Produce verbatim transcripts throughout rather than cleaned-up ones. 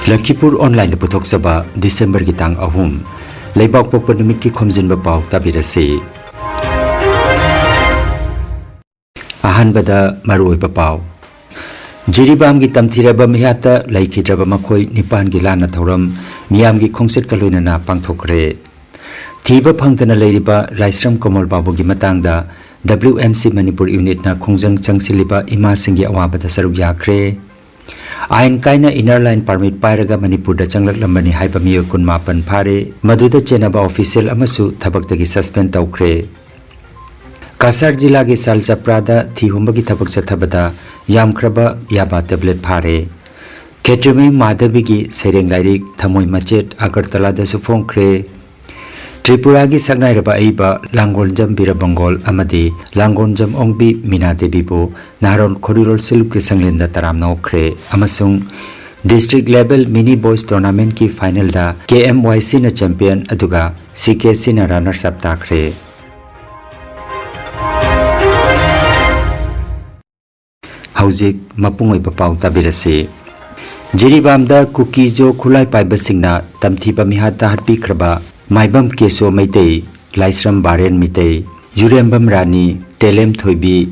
ꯂꯈꯤꯄꯨꯔ ꯑꯣꯟꯂꯥꯏꯟꯗ ꯄꯨꯊꯣꯛꯆꯕ ꯗꯤꯁꯦꯝꯕꯔꯒꯤ ꯇꯥꯡ ꯑꯍꯨꯝ, ꯂꯩꯕꯥꯛ ꯄꯣꯛꯄ ꯅꯨꯃꯤꯠꯀꯤ ꯈꯣꯝꯖꯤꯟꯕ ꯄꯥꯎ ꯇꯥꯕꯤꯔꯁꯤ꯫ ꯑꯍꯥꯟꯕꯗ ꯃꯔꯨꯑꯣꯏꯕ ꯄꯥꯎ꯫ ꯖꯤꯔꯤꯕꯥꯝꯒꯤ ꯇꯝꯊꯤꯔꯕ ꯃꯤꯍꯥꯠꯇ ꯂꯩꯈꯤꯗ꯭ꯔꯕ ꯃꯈꯣꯏ ꯅꯤꯄꯥꯟꯒꯤ ꯂꯥꯟꯅ ꯊꯧꯔꯝ ꯃꯤꯌꯥꯝꯒꯤ ꯈꯣꯡꯆꯠꯀ ꯂꯣꯏꯅꯅ ꯄꯥꯡꯊꯣꯛꯈ꯭ꯔꯦ꯫ ꯊꯤꯕ ꯐꯪꯗꯅ ꯂꯩꯔꯤꯕ ꯂꯥꯏꯁ꯭ꯔꯝ ꯀꯃꯜ ꯕꯥꯕꯨꯒꯤ ꯃꯇꯥꯡꯗ W M C ꯃꯅꯤꯄꯨꯔ ꯌꯨꯅꯤꯠꯅ ꯈꯣꯡꯖꯪ ꯆꯪꯁꯤꯜꯂꯤꯕ ꯏꯃꯥꯁꯤꯡꯒꯤ ꯑꯋꯥꯕꯗ ꯁꯔꯨꯛ ꯌꯥꯈ꯭ꯔꯦ꯫ ꯑꯥꯏꯟ ꯀꯥꯏꯅ ꯏꯅꯔ ꯂꯥꯏꯟ ꯄꯥꯔꯃꯤꯠ ꯄꯥꯏꯔꯒ ꯃꯅꯤꯄꯨꯔꯗ ꯆꯪꯂꯛꯂꯝꯕꯅꯤ ꯍꯥꯏꯕ ꯃꯤꯑꯣꯏ ꯀꯨꯟꯃꯥꯄꯟ ꯐꯥꯔꯦ꯫ ꯃꯗꯨꯗ ꯆꯦꯟꯅꯕ ꯑꯣꯐꯤꯁꯤꯌꯦꯜ ꯑꯃꯁꯨ ꯊꯕꯛꯇꯒꯤ ꯁꯁꯄꯦꯟ ꯇꯧꯈ꯭ꯔꯦ꯫ ꯀꯁꯥꯔ ꯖꯤꯂꯥꯒꯤ ꯁꯥꯜꯆꯄ꯭ꯔꯥꯗ ꯊꯤ ꯍꯨꯝꯕꯒꯤ ꯊꯕꯛ ꯆꯠꯊꯕꯗ ꯌꯥꯝꯈ꯭ꯔꯕ ꯌꯥꯕꯥ ꯇꯦꯕ꯭ꯂꯦꯠ ꯐꯥꯔꯦ꯫ ꯈꯦꯇ꯭ꯔꯤꯃꯌꯨꯝ ꯃꯥꯙꯕꯤꯒꯤ ꯁꯩꯔꯦꯡ ꯂꯥꯏꯔꯤꯛ ꯊꯃꯣꯏ ꯃꯆꯦꯠ ꯑꯒꯔꯇꯂꯥꯗꯁꯨ ꯐꯣꯡꯈ꯭ꯔꯦ꯫ ꯇ꯭ꯔꯤꯄꯨꯔꯥꯒꯤ ꯁꯛꯅꯥꯏꯔꯕ ꯑꯏꯕ ꯂꯥꯡꯒꯣꯜꯖꯝ ꯕꯤꯔꯕꯪꯒꯣꯜ ꯑꯃꯗꯤ ꯂꯥꯡꯒꯣꯜꯖꯝ ꯑꯣꯡꯕꯤ ꯃꯤꯅꯥ ꯗꯦꯕꯤꯕꯨ ꯅꯍꯥꯔꯣꯜ ꯈꯣꯔꯤꯔꯣꯜ ꯁꯤꯂꯨꯞꯀꯤ ꯁꯪꯂꯦꯟꯗ ꯇꯔꯥꯝꯅ ꯑꯣꯛꯈ꯭ꯔꯦ ꯑꯃꯁꯨꯡ ꯗꯤꯁꯇ꯭ꯔꯤꯛ ꯂꯦꯚꯦꯜ ꯃꯤꯅꯤ ꯕꯣꯏꯁ ꯇꯣꯔꯅꯥꯃꯦꯟꯠꯀꯤ ꯐꯥꯏꯅꯦꯜꯗ K M Y Cꯅ ꯆꯦꯝꯄꯤꯌꯟ ꯑꯗꯨꯒ C K Cꯅ ꯔꯅꯔꯁ ꯑꯞ ꯇꯥꯈ꯭ꯔꯦ꯫ ꯍꯧꯖꯤꯛ ꯃꯄꯨꯡ ꯑꯣꯏꯕ ꯄꯥꯎ ꯇꯥꯕꯤꯔꯁꯤ꯫ ꯖꯤꯔꯤꯕꯥꯝꯗ ꯀꯨꯀꯤ ꯖꯣ ꯈꯨꯠꯂꯥꯏ ꯄꯥꯏꯕꯁꯤꯡꯅ ꯇꯝꯊꯤꯕ ꯃꯤꯍꯥꯠꯇ ꯍꯥꯠꯄꯤꯈ꯭ꯔꯕ ꯃꯥꯏꯕꯝ ꯀꯦꯁꯣ ꯃꯩꯇꯩ, ꯂꯥꯏꯁ꯭ꯔꯝ ꯕꯥꯔꯦꯟ ꯃꯤꯇꯩ, ꯌꯨꯔꯦꯝꯕꯝ ꯔꯥꯅꯤ, ꯇꯦꯂꯦꯝ ꯊꯣꯏꯕꯤ,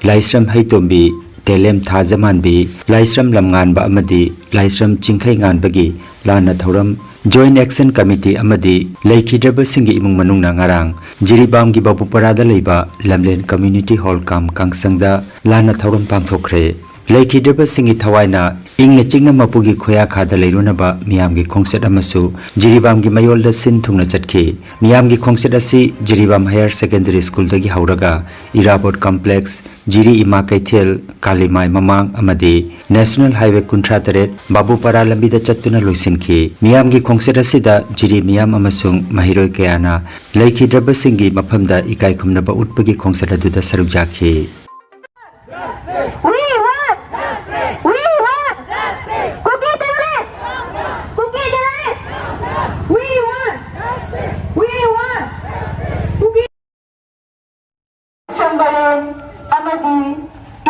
ꯂꯥꯏꯁ꯭ꯔꯝ ꯍꯩꯇꯣꯝꯕꯤ, ꯇꯦꯂꯦꯝ ꯊꯥꯖꯃꯥꯟꯕꯤ, ꯂꯥꯏꯁ꯭ꯔꯝ ꯂꯝꯉꯥꯟꯕ ꯑꯃꯗꯤ ꯂꯥꯏꯁ꯭ꯔꯝ ꯆꯤꯡꯈꯩꯉꯥꯟꯕꯒꯤ ꯂꯥꯟꯅ ꯊꯧꯔꯝ ꯖꯣꯏꯟꯠ ꯑꯦꯛꯁꯟ ꯀꯃꯤꯇꯤ ꯑꯃꯗꯤ ꯂꯩꯈꯤꯗ꯭ꯔꯕꯁꯤꯡꯒꯤ ꯏꯃꯨꯡ ꯃꯅꯨꯡꯅ ꯉꯔꯥꯡ ꯖꯤꯔꯤꯕꯥꯝꯒꯤ ꯕꯥꯕꯨꯄꯔꯥꯗ ꯂꯩꯕ ꯂꯝꯂꯦꯟ ꯀꯝꯃ꯭ꯌꯨꯅꯤꯇꯤ ꯍꯣꯜ ꯀꯝ ꯀꯥꯡꯁꯪꯗ ꯂꯥꯟꯅ ꯊꯧꯔꯝ ꯄꯥꯡꯊꯣꯛꯈ꯭ꯔꯦ꯫ ꯂꯩꯈꯤꯗ꯭ꯔꯕꯁꯤꯡꯒꯤ ꯊꯋꯥꯏꯅ ꯏꯪꯅ ꯆꯤꯛꯅ ꯃꯄꯨꯒꯤ ꯈꯣꯌꯥꯈꯥꯗ ꯂꯩꯔꯨꯅꯕ ꯃꯤꯌꯥꯝꯒꯤ ꯈꯣꯡꯆꯠ ꯑꯃꯁꯨ ꯖꯤꯔꯤꯕꯥꯝꯒꯤ ꯃꯌꯣꯜꯗ ꯁꯤꯟ ꯊꯨꯡꯅ ꯆꯠꯈꯤ꯫ ꯃꯤꯌꯥꯝꯒꯤ ꯈꯣꯡꯆꯠ ꯑꯁꯤ ꯖꯤꯔꯤꯕꯥꯝ ꯍꯥꯌꯔ ꯁꯦꯀꯦꯟꯗꯔꯤ ꯁ꯭ꯀꯨꯜꯗꯒꯤ ꯍꯧꯔꯒ ꯏꯔꯥꯕꯣꯠ ꯀꯝꯄ꯭ꯂꯦꯛꯁ, ꯖꯤꯔꯤ ꯏꯃꯥ ꯀꯩꯊꯦꯜ, ꯀꯥꯂꯤꯃꯥꯏ ꯃꯃꯥꯡ ꯑꯃꯗꯤ ꯅꯦꯁꯅꯦꯜ ꯍꯥꯏꯋꯦ ꯀꯨꯟꯊ꯭ꯔꯥ ꯇꯔꯦꯠ ꯕꯥꯕꯨꯄꯥꯔꯥ ꯂꯝꯕꯤꯗ ꯆꯠꯇꯨꯅ ꯂꯣꯏꯁꯤꯟꯈꯤ꯫ ꯃꯤꯌꯥꯝꯒꯤ ꯈꯣꯡꯆꯠ ꯑꯁꯤꯗ ꯖꯤꯔꯤ ꯃꯤꯌꯥꯝ ꯑꯃꯁꯨꯡ ꯃꯍꯩꯔꯣꯏ ꯀꯌꯥꯅ ꯂꯩꯈꯤꯗ꯭ꯔꯕꯁꯤꯡꯒꯤ ꯃꯐꯝꯗ ꯏꯀꯥꯏ ꯈꯨꯝꯅꯕ ꯎꯠꯄꯒꯤ ꯈꯣꯡꯆꯠ ꯑꯗꯨꯗ ꯁꯔꯨꯛ ꯌꯥꯈꯤ꯫ We want! We want! Kuki terrorist! Kuki terrorist! We want! We want! Kuki ꯁꯝꯕꯔꯦꯟ ꯑꯃꯗꯤ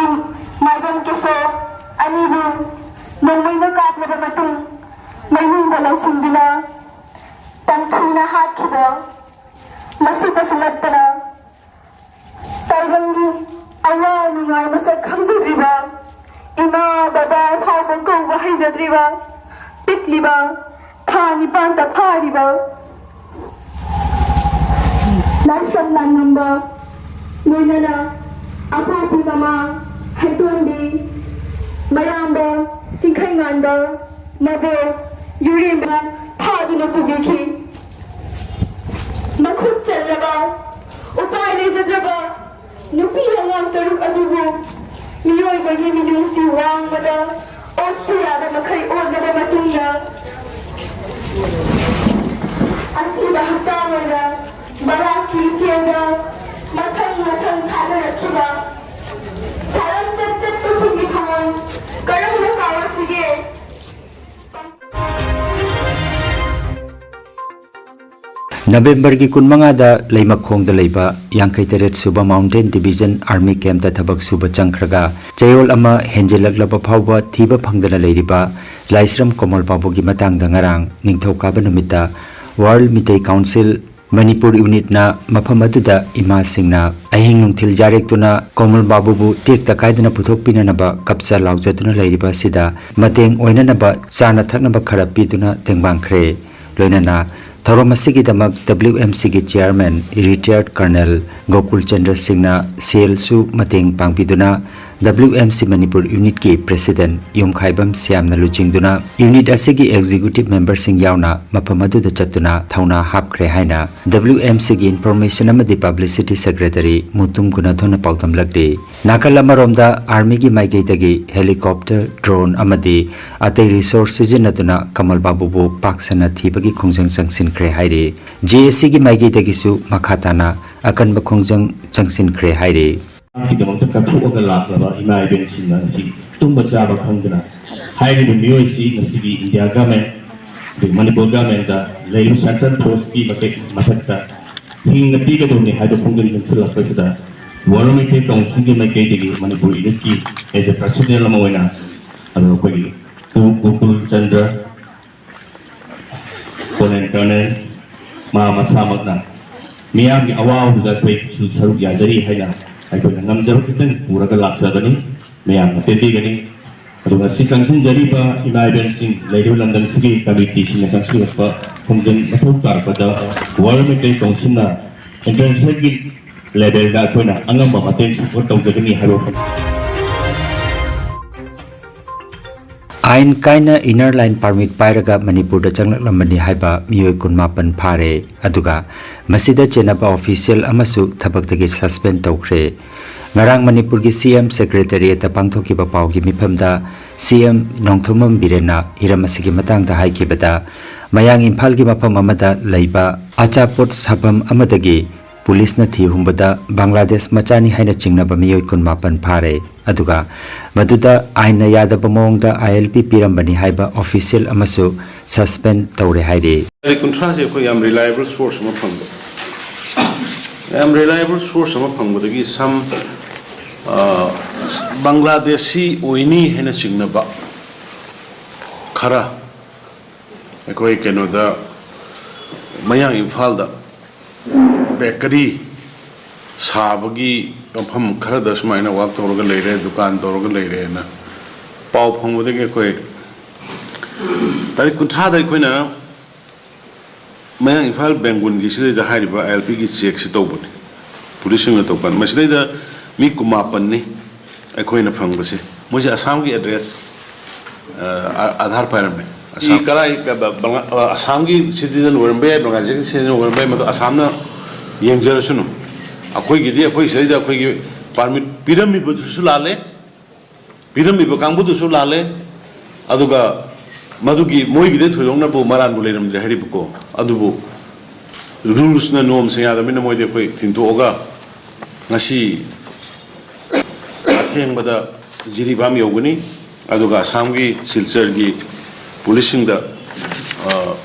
ꯏꯝ-, ꯃꯥꯏꯕꯝ ꯀꯦꯁꯣ ꯑꯅꯤꯕꯨ ꯅꯣꯡꯃꯩꯅ ꯀꯥꯞꯂꯕ ꯃꯇꯨꯡ ꯁꯛ ꯈꯪꯖꯗ꯭ꯔꯤꯕ, ꯏꯃꯥ ꯕꯕꯥ ꯐꯥꯎꯕ ꯀꯧꯕ ꯍꯩꯖꯗ꯭ꯔꯤꯕ ꯄꯤꯛꯂꯤꯕ ꯊꯥ ꯅꯤꯄꯥꯟꯇ ꯐꯥꯔꯤꯕ ꯂꯥꯏꯁ꯭ꯔꯝ ꯂꯥꯡꯉꯝꯕ, ꯂꯣꯏꯅꯅ ꯑꯄꯣꯛꯄꯤ ꯃꯃꯥ ꯍꯩꯇꯣꯟꯕꯤ, ꯃꯌꯥꯝꯕ ꯆꯤꯡꯈꯩꯉꯥꯟꯕ, ꯃꯕꯣꯛ ꯌꯨꯔꯦꯝꯕ ꯐꯥꯗꯨꯅ ꯄꯨꯕꯤꯈꯤ꯫ ꯃꯈꯨꯠ ꯆꯜꯂꯕ, ꯎꯄꯥꯏ ꯂꯩꯖꯗ꯭ꯔꯕ ꯅꯨꯄꯤ ꯑꯉꯥꯡ ꯇꯔꯨꯛ ꯑꯗꯨꯕꯨ ꯃꯤꯑꯣꯏꯕꯒꯤ ꯃꯤꯅꯨꯡꯁꯤ ꯋꯥꯡꯃꯗ ꯑꯣꯠꯄ ꯌꯥꯕ ꯃꯈꯩ ꯑꯣꯠꯂꯕ ꯃꯇꯨꯡꯗ, ꯑꯁꯤꯕ ꯍꯛꯆꯥꯡ ꯑꯣꯏꯅ ꯕꯔꯥꯛꯀꯤ ꯏꯆꯦꯜꯗ ꯃꯊꯪ ꯃꯊꯪ ꯊꯥꯗꯔꯛꯈꯤꯕ ꯁꯥꯔꯝ ꯆꯠ ꯆꯠꯄꯁꯤꯡꯒꯤ ꯊꯧꯑꯣꯡ ꯀꯔꯝꯅ ꯀꯥꯎꯔꯁꯤꯒꯦ? ꯅꯕꯦꯝꯕꯔꯒꯤ ꯀꯨꯟꯃꯉꯥꯗ ꯂꯩꯃꯈꯣꯡꯗ ꯂꯩꯕ ꯌꯥꯡꯈꯩ ꯇꯔꯦꯠ ꯁꯨꯕ Mountain Division Army Campꯇ ꯊꯕꯛ ꯁꯨꯕ ꯆꯪꯈ꯭ꯔꯒ ꯆꯌꯣꯜ ꯑꯃ ꯍꯦꯟꯖꯤꯜꯂꯛꯂꯕ ꯐꯥꯎꯕ ꯊꯤꯕ ꯐꯪꯗꯅ ꯂꯩꯔꯤꯕ ꯂꯥꯏꯁ꯭ꯔꯝ ꯀꯣꯃꯜ ꯕꯥꯕꯨꯒꯤ ꯃꯇꯥꯡꯗ ꯉꯔꯥꯡ ꯅꯤꯡꯊꯧꯀꯥꯕ ꯅꯨꯃꯤꯠꯇ World Meitei Council ꯃꯅꯤꯄꯨꯔ ꯌꯨꯅꯤꯠꯅ ꯃꯐꯝ ꯑꯗꯨꯗ ꯏꯃꯥꯁꯤꯡꯅ ꯑꯍꯤꯡ ꯅꯨꯡꯊꯤꯜ ꯌꯥꯔꯦꯛꯇꯨꯅ ꯀꯣꯃꯜ ꯕꯥꯕꯨꯕꯨ ꯇꯦꯛꯇ ꯀꯥꯏꯗꯅ ꯄꯨꯊꯣꯛꯄꯤꯅꯅꯕ ꯀꯞꯆ ꯂꯥꯎꯖꯗꯨꯅ ꯂꯩꯔꯤꯕ ꯑꯁꯤꯗ ꯃꯇꯦꯡ ꯑꯣꯏꯅꯅꯕ ꯆꯥꯅ ꯊꯛꯅꯕ ꯈꯔ ꯄꯤꯗꯨꯅ ꯇꯦꯡꯕꯥꯡꯈ꯭ꯔꯦ꯫ ꯂꯣꯏꯅꯅ ꯊꯧꯔꯝ ꯑꯁꯤꯒꯤꯗꯃꯛ WMCꯒꯤ Chairman Retired Colonel Gokul Chandra ꯁꯤꯡꯅ ꯁꯦꯜꯁꯨ ꯃꯇꯦꯡ ꯄꯥꯡꯕꯤꯗꯨꯅ WMC ꯃꯅꯤꯄꯨꯔ ꯌꯨꯅꯤꯠꯀꯤ President ꯌꯨꯝꯈꯥꯏꯕꯝ ꯁ꯭ꯌꯥꯝꯅ ꯂꯨꯆꯤꯡꯗꯨꯅ ꯌꯨꯅꯤꯠ ꯑꯁꯤꯒꯤ Executive Memberꯁꯤꯡ ꯌꯥꯎꯅ ꯃꯐꯝ ꯑꯗꯨꯗ ꯆꯠꯇꯨꯅ ꯊꯧꯅꯥ ꯍꯥꯞꯈ꯭ꯔꯦ ꯍꯥꯏꯅ WMCꯒꯤ Information ꯑꯃꯗꯤ Publicity Secretary ꯃꯨꯇꯨꯝ ꯒꯨꯅꯥꯊꯣꯟꯅ ꯄꯥꯎꯗꯝꯂꯛꯂꯤ꯫ ꯅꯥꯀꯜ ꯑꯃꯔꯣꯝꯗ Armyꯒꯤ ꯃꯥꯏꯀꯩꯗꯒꯤ helicopter, drone ꯑꯃꯗꯤ ꯑꯇꯩ resource ꯁꯤꯖꯤꯟꯅꯗꯨꯅ ꯀꯃꯜ ꯕꯥꯕꯨꯕꯨ ꯄꯥꯛ ꯁꯟꯅ ꯊꯤꯕꯒꯤ ꯈꯣꯡꯖꯪ ꯆꯪꯁꯤꯟꯈ꯭ꯔꯦ ꯍꯥꯏꯔꯤ꯫ JACꯒꯤ ꯃꯥꯏꯀꯩꯗꯒꯤꯁꯨ ꯃꯈꯥ ꯇꯥꯅ ꯑꯀꯟꯕ ꯈꯣꯡꯖꯪ ꯆꯪꯁꯤꯟꯈ꯭ꯔꯦ ꯍꯥꯏꯔꯤ꯫ ꯒꯤꯗꯃꯛꯇ ꯀꯠꯊꯣꯛꯑꯒ ꯂꯥꯛꯂꯕ ꯏꯃꯥ ꯏꯕꯦꯟꯁꯤꯡꯅ ꯉꯁꯤ ꯇꯨꯝꯕ ꯆꯥꯕ ꯈꯪꯗꯅ ꯍꯥꯏꯔꯤꯕ ꯃꯤꯑꯣꯏꯁꯤ ꯉꯁꯤꯒꯤ ꯏꯟꯗꯤꯌꯥ ꯒꯃꯦꯟ ꯑꯗꯒꯤ ꯃꯅꯤꯄꯨꯔ ꯒꯃꯦꯟꯗ ꯂꯩꯔꯤꯕ ꯁꯦꯟꯇ꯭ꯔꯦꯜ ꯐꯣꯔꯁꯀꯤ ꯃꯊꯛꯇ ꯍꯤꯡꯅ ꯄꯤꯒꯗꯕꯅꯤ ꯍꯥꯏꯕ ꯈꯣꯡꯖꯪ ꯆꯪꯁꯤꯜꯂꯛꯄꯁꯤꯗ ꯋꯥꯔꯜ ꯃꯩꯇꯩ ꯀꯥꯎꯟꯁꯤꯜꯒꯤ ꯃꯥꯏꯀꯩꯗꯒꯤ ꯃꯅꯤꯄꯨꯔ ꯌꯨꯅꯤꯠꯀꯤ as a president ꯑꯃ ꯑꯣꯏꯅ ꯑꯗꯨꯒ ꯑꯩꯈꯣꯏꯒꯤ ꯇꯨ ꯒꯣꯀꯨꯜ ꯆꯟꯗ꯭ꯔ ꯀꯣꯂꯦꯟ ꯀꯔꯅꯦꯜ ꯃꯥ ꯃꯁꯥꯃꯛꯅ ꯃꯤꯌꯥꯝꯒꯤ ꯑꯋꯥꯕꯗꯨꯗ ꯑꯩꯈꯣꯏꯁꯨ ꯁꯔꯨꯛ ꯌꯥꯖꯔꯤ ꯍꯥꯏꯅ ꯑꯩꯈꯣꯏꯅ ꯉꯝꯖꯕ ꯈꯤꯇꯪ ꯄꯨꯔꯒ ꯂꯥꯛꯆꯕꯅꯤ꯫ ꯃꯌꯥꯝꯅ ꯄꯦꯟꯕꯤꯒꯅꯤ꯫ ꯑꯗꯨꯒ ꯁꯤ ꯆꯪꯁꯤꯟꯖꯔꯤꯕ ꯏꯃꯥ ꯏꯕꯦꯟꯁꯤꯡ, ꯂꯩꯔꯤꯕ ꯂꯝꯗꯝꯁꯤꯒꯤ ꯀꯃꯤꯇꯤꯁꯤꯡꯅ ꯆꯪꯁꯤꯜꯂꯛꯄ ꯈꯣꯡꯖꯪ ꯃꯊꯧ ꯇꯥꯔꯛꯄꯗ ꯋꯥꯔꯜ ꯃꯩꯇꯩ ꯀꯥꯎꯟꯁꯤꯜꯅ ꯏꯟꯇꯔꯅꯦꯁꯅꯦꯜꯒꯤ ꯂꯦꯚꯦꯜꯗ ꯑꯩꯈꯣꯏꯅ ꯑꯉꯝꯕ ꯃꯇꯦꯡ ꯁꯄꯣꯔꯠ ꯇꯧꯖꯒꯅꯤ ꯍꯥꯏꯕ ꯋꯥꯐꯝ꯫ ꯑꯥꯏꯟ ꯀꯥꯏꯅ ꯏꯅꯔ ꯂꯥꯏꯟ ꯄꯥꯔꯃꯤꯠ ꯄꯥꯏꯔꯒ ꯃꯅꯤꯄꯨꯔꯗ ꯆꯪꯂꯛꯂꯝꯕꯅꯤ ꯍꯥꯏꯕ ꯃꯤꯑꯣꯏ ꯀꯨꯟꯃꯥꯄꯟ ꯐꯥꯔꯦ꯫ ꯑꯗꯨꯒ ꯃꯁꯤꯗ ꯆꯦꯟꯅꯕ ꯑꯣꯐꯤꯁꯤꯌꯦꯜ ꯑꯃꯁꯨ ꯊꯕꯛꯇꯒꯤ ꯁꯁꯄꯦꯟ ꯇꯧꯈ꯭ꯔꯦ꯫ ꯉꯔꯥꯡ ꯃꯅꯤꯄꯨꯔꯒꯤ ꯁꯤ ꯑꯦꯝ ꯁꯦꯀ꯭ꯔꯦꯇꯦꯔꯤꯌꯦꯠꯇ ꯄꯥꯡꯊꯣꯛꯈꯤꯕ ꯄꯥꯎꯒꯤ ꯃꯤꯐꯝꯗ ꯁꯤ ꯑꯦꯝ ꯅꯣꯡꯊꯣꯝꯕꯝ ꯕꯤꯔꯦꯟꯅ ꯍꯤꯔꯝ ꯑꯁꯤꯒꯤ ꯃꯇꯥꯡꯗ ꯍꯥꯏꯈꯤꯕꯗ, ꯃꯌꯥꯡ ꯏꯝꯐꯥꯜꯒꯤ ꯃꯐꯝ ꯑꯃꯗ ꯂꯩꯕ ꯑꯆꯥꯄꯣꯠ ꯁꯥꯐꯝ ꯑꯃꯗꯒꯤ ꯄꯨꯂꯤꯁꯅ ꯊꯤ ꯍꯨꯝꯕꯗ ꯕꯪꯒ꯭ꯂꯥꯗꯦꯁ ꯃꯆꯥꯅꯤ ꯍꯥꯏꯅ ꯆꯤꯡꯅꯕ ꯃꯤꯑꯣꯏ ꯀꯨꯟꯃꯥꯄꯟ ꯐꯥꯔꯦ꯫ ꯑꯗꯨꯒ ꯃꯗꯨꯗ ꯑꯥꯏꯟꯅ ꯌꯥꯗꯕ ꯃꯑꯣꯡꯗ ꯑꯥꯏ ꯑꯦꯜ ꯄꯤ ꯄꯤꯔꯝꯕꯅꯤ ꯍꯥꯏꯕ ꯑꯣꯐꯤꯁꯤꯌꯦꯜ ꯑꯃꯁꯨ ꯁꯁꯄꯦꯟ ꯇꯧꯔꯦ ꯍꯥꯏꯔꯤ꯫ ꯇꯥꯔꯤꯛ ꯀꯨꯟꯊ꯭ꯔꯥꯁꯦ ꯑꯩꯈꯣꯏ ꯌꯥꯝ ꯔꯤꯂꯥꯏꯕꯜ ꯁꯣꯔꯁ ꯑꯃ ꯐꯪꯕ, ꯌꯥꯝ ꯔꯤꯂꯥꯏꯕꯜ ꯁꯣꯔꯁ ꯑꯃ ꯐꯪꯕꯗꯒꯤ ꯁꯝ, ꯑ, ꯕꯪꯒ꯭ꯂꯥꯗꯦꯁꯤ ꯑꯣꯏꯅꯤ ꯍꯥꯏꯅ ꯆꯤꯡꯅꯕ ꯈꯔ ꯑꯩꯈꯣꯏ ꯀꯩꯅꯣꯗ, ꯃꯌꯥꯡ ꯏꯝꯐꯥꯜꯗ ꯕꯦꯀꯔꯤ ꯁꯥꯕꯒꯤ ꯃꯐꯝ ꯈꯔꯗ ꯁꯨꯃꯥꯏꯅ ꯋꯥꯛ ꯇꯧꯔꯒ ꯂꯩꯔꯦ, ꯗꯨꯀꯥꯟ ꯇꯧꯔꯒ ꯂꯩꯔꯦꯅ ꯄꯥꯎ ꯐꯪꯕꯗꯒꯤ ꯑꯩꯈꯣꯏ ꯇꯥꯔꯤꯛ ꯀꯨꯟꯊ꯭ꯔꯥꯗ ꯑꯩꯈꯣꯏꯅ ꯃꯌꯥꯡ ꯏꯝꯐꯥꯜ ꯕꯦꯡꯒꯨꯟꯒꯤ ꯁꯤꯗꯩꯗ ꯍꯥꯏꯔꯤꯕ ꯑꯥꯏ ꯑꯦꯜ ꯄꯤꯒꯤ ꯆꯦꯛꯁꯤ ꯇꯧꯕꯅꯤ꯫ ꯄꯨꯂꯤꯁꯁꯤꯡꯅ ꯇꯧꯕ꯫ ꯃꯁꯤꯗꯩꯗ ꯃꯤ ꯀꯨꯟꯃꯥꯄꯟꯅꯤ ꯑꯩꯈꯣꯏꯅ ꯐꯪꯕꯁꯦ꯫ ꯃꯣꯏꯁꯦ ꯑꯁꯥꯝꯒꯤ ꯑꯦꯗ꯭ꯔꯦꯁ, ꯑ, ꯑꯥ-, ꯑꯥꯙꯥꯔ ꯄꯥꯏꯔꯝꯃꯦ꯫ ꯑꯁꯥꯝ꯫ ꯁꯤ ꯀꯔꯥꯏ, ꯀ-, ꯕ-, ꯕꯪꯒꯥ-, ꯑ, ꯑꯁꯥꯝꯒꯤ ꯁꯤꯇꯤꯖꯟ ꯑꯣꯏꯔꯝꯕ ꯌꯥꯏ, ꯕꯪꯒ꯭ꯂꯥꯗꯦꯁꯀꯤ ꯁꯤꯇꯤꯖꯟ ꯑꯣꯏꯔꯝꯕ ꯌꯥꯏ, ꯃꯗꯨ ꯑꯁꯥꯝꯅ ꯌꯦꯡꯖꯔꯁꯅꯨ꯫ ꯑꯩꯈꯣꯏꯒꯤꯗꯤ, ꯑꯩꯈꯣꯏ ꯁꯤꯗꯩꯗ ꯑꯩꯈꯣꯏꯒꯤ ꯄꯥꯔꯃꯤꯠ ꯄꯤꯔꯝꯃꯤꯕꯗꯨꯁꯨ ꯂꯥꯜꯂꯦ, ꯄꯤꯔꯝꯃꯤꯕ ꯀꯥꯡꯕꯨꯗꯨꯁꯨ ꯂꯥꯜꯂꯦ, ꯑꯗꯨꯒ ꯃꯗꯨꯒꯤ ꯃꯣꯏꯒꯤꯗꯤ ꯊꯣꯏꯗꯣꯛꯅꯕꯨ ꯃꯔꯥꯟꯕꯨ ꯂꯩꯔꯝꯗ꯭ꯔꯦ ꯍꯥꯏꯔꯤꯕꯀꯣ꯫ ꯑꯗꯨꯕꯨ ꯔꯨꯜꯁꯅ, ꯅꯣꯔꯝꯁꯅ ꯌꯥꯗꯕꯅꯤꯅ ꯃꯣꯏꯗꯤ ꯑꯩꯈꯣꯏ ꯊꯤꯟꯗꯣꯛꯑꯒ ꯉꯁꯤ ꯑꯊꯦꯡꯕꯗ ꯖꯤꯔꯤꯕꯥꯝ ꯌꯧꯒꯅꯤ꯫ ꯑꯗꯨꯒ ꯑꯁꯥꯝꯒꯤ ꯁꯤꯜꯆꯔꯒꯤ ꯄꯨꯂꯤꯁꯁꯤꯡꯗ, ꯑ,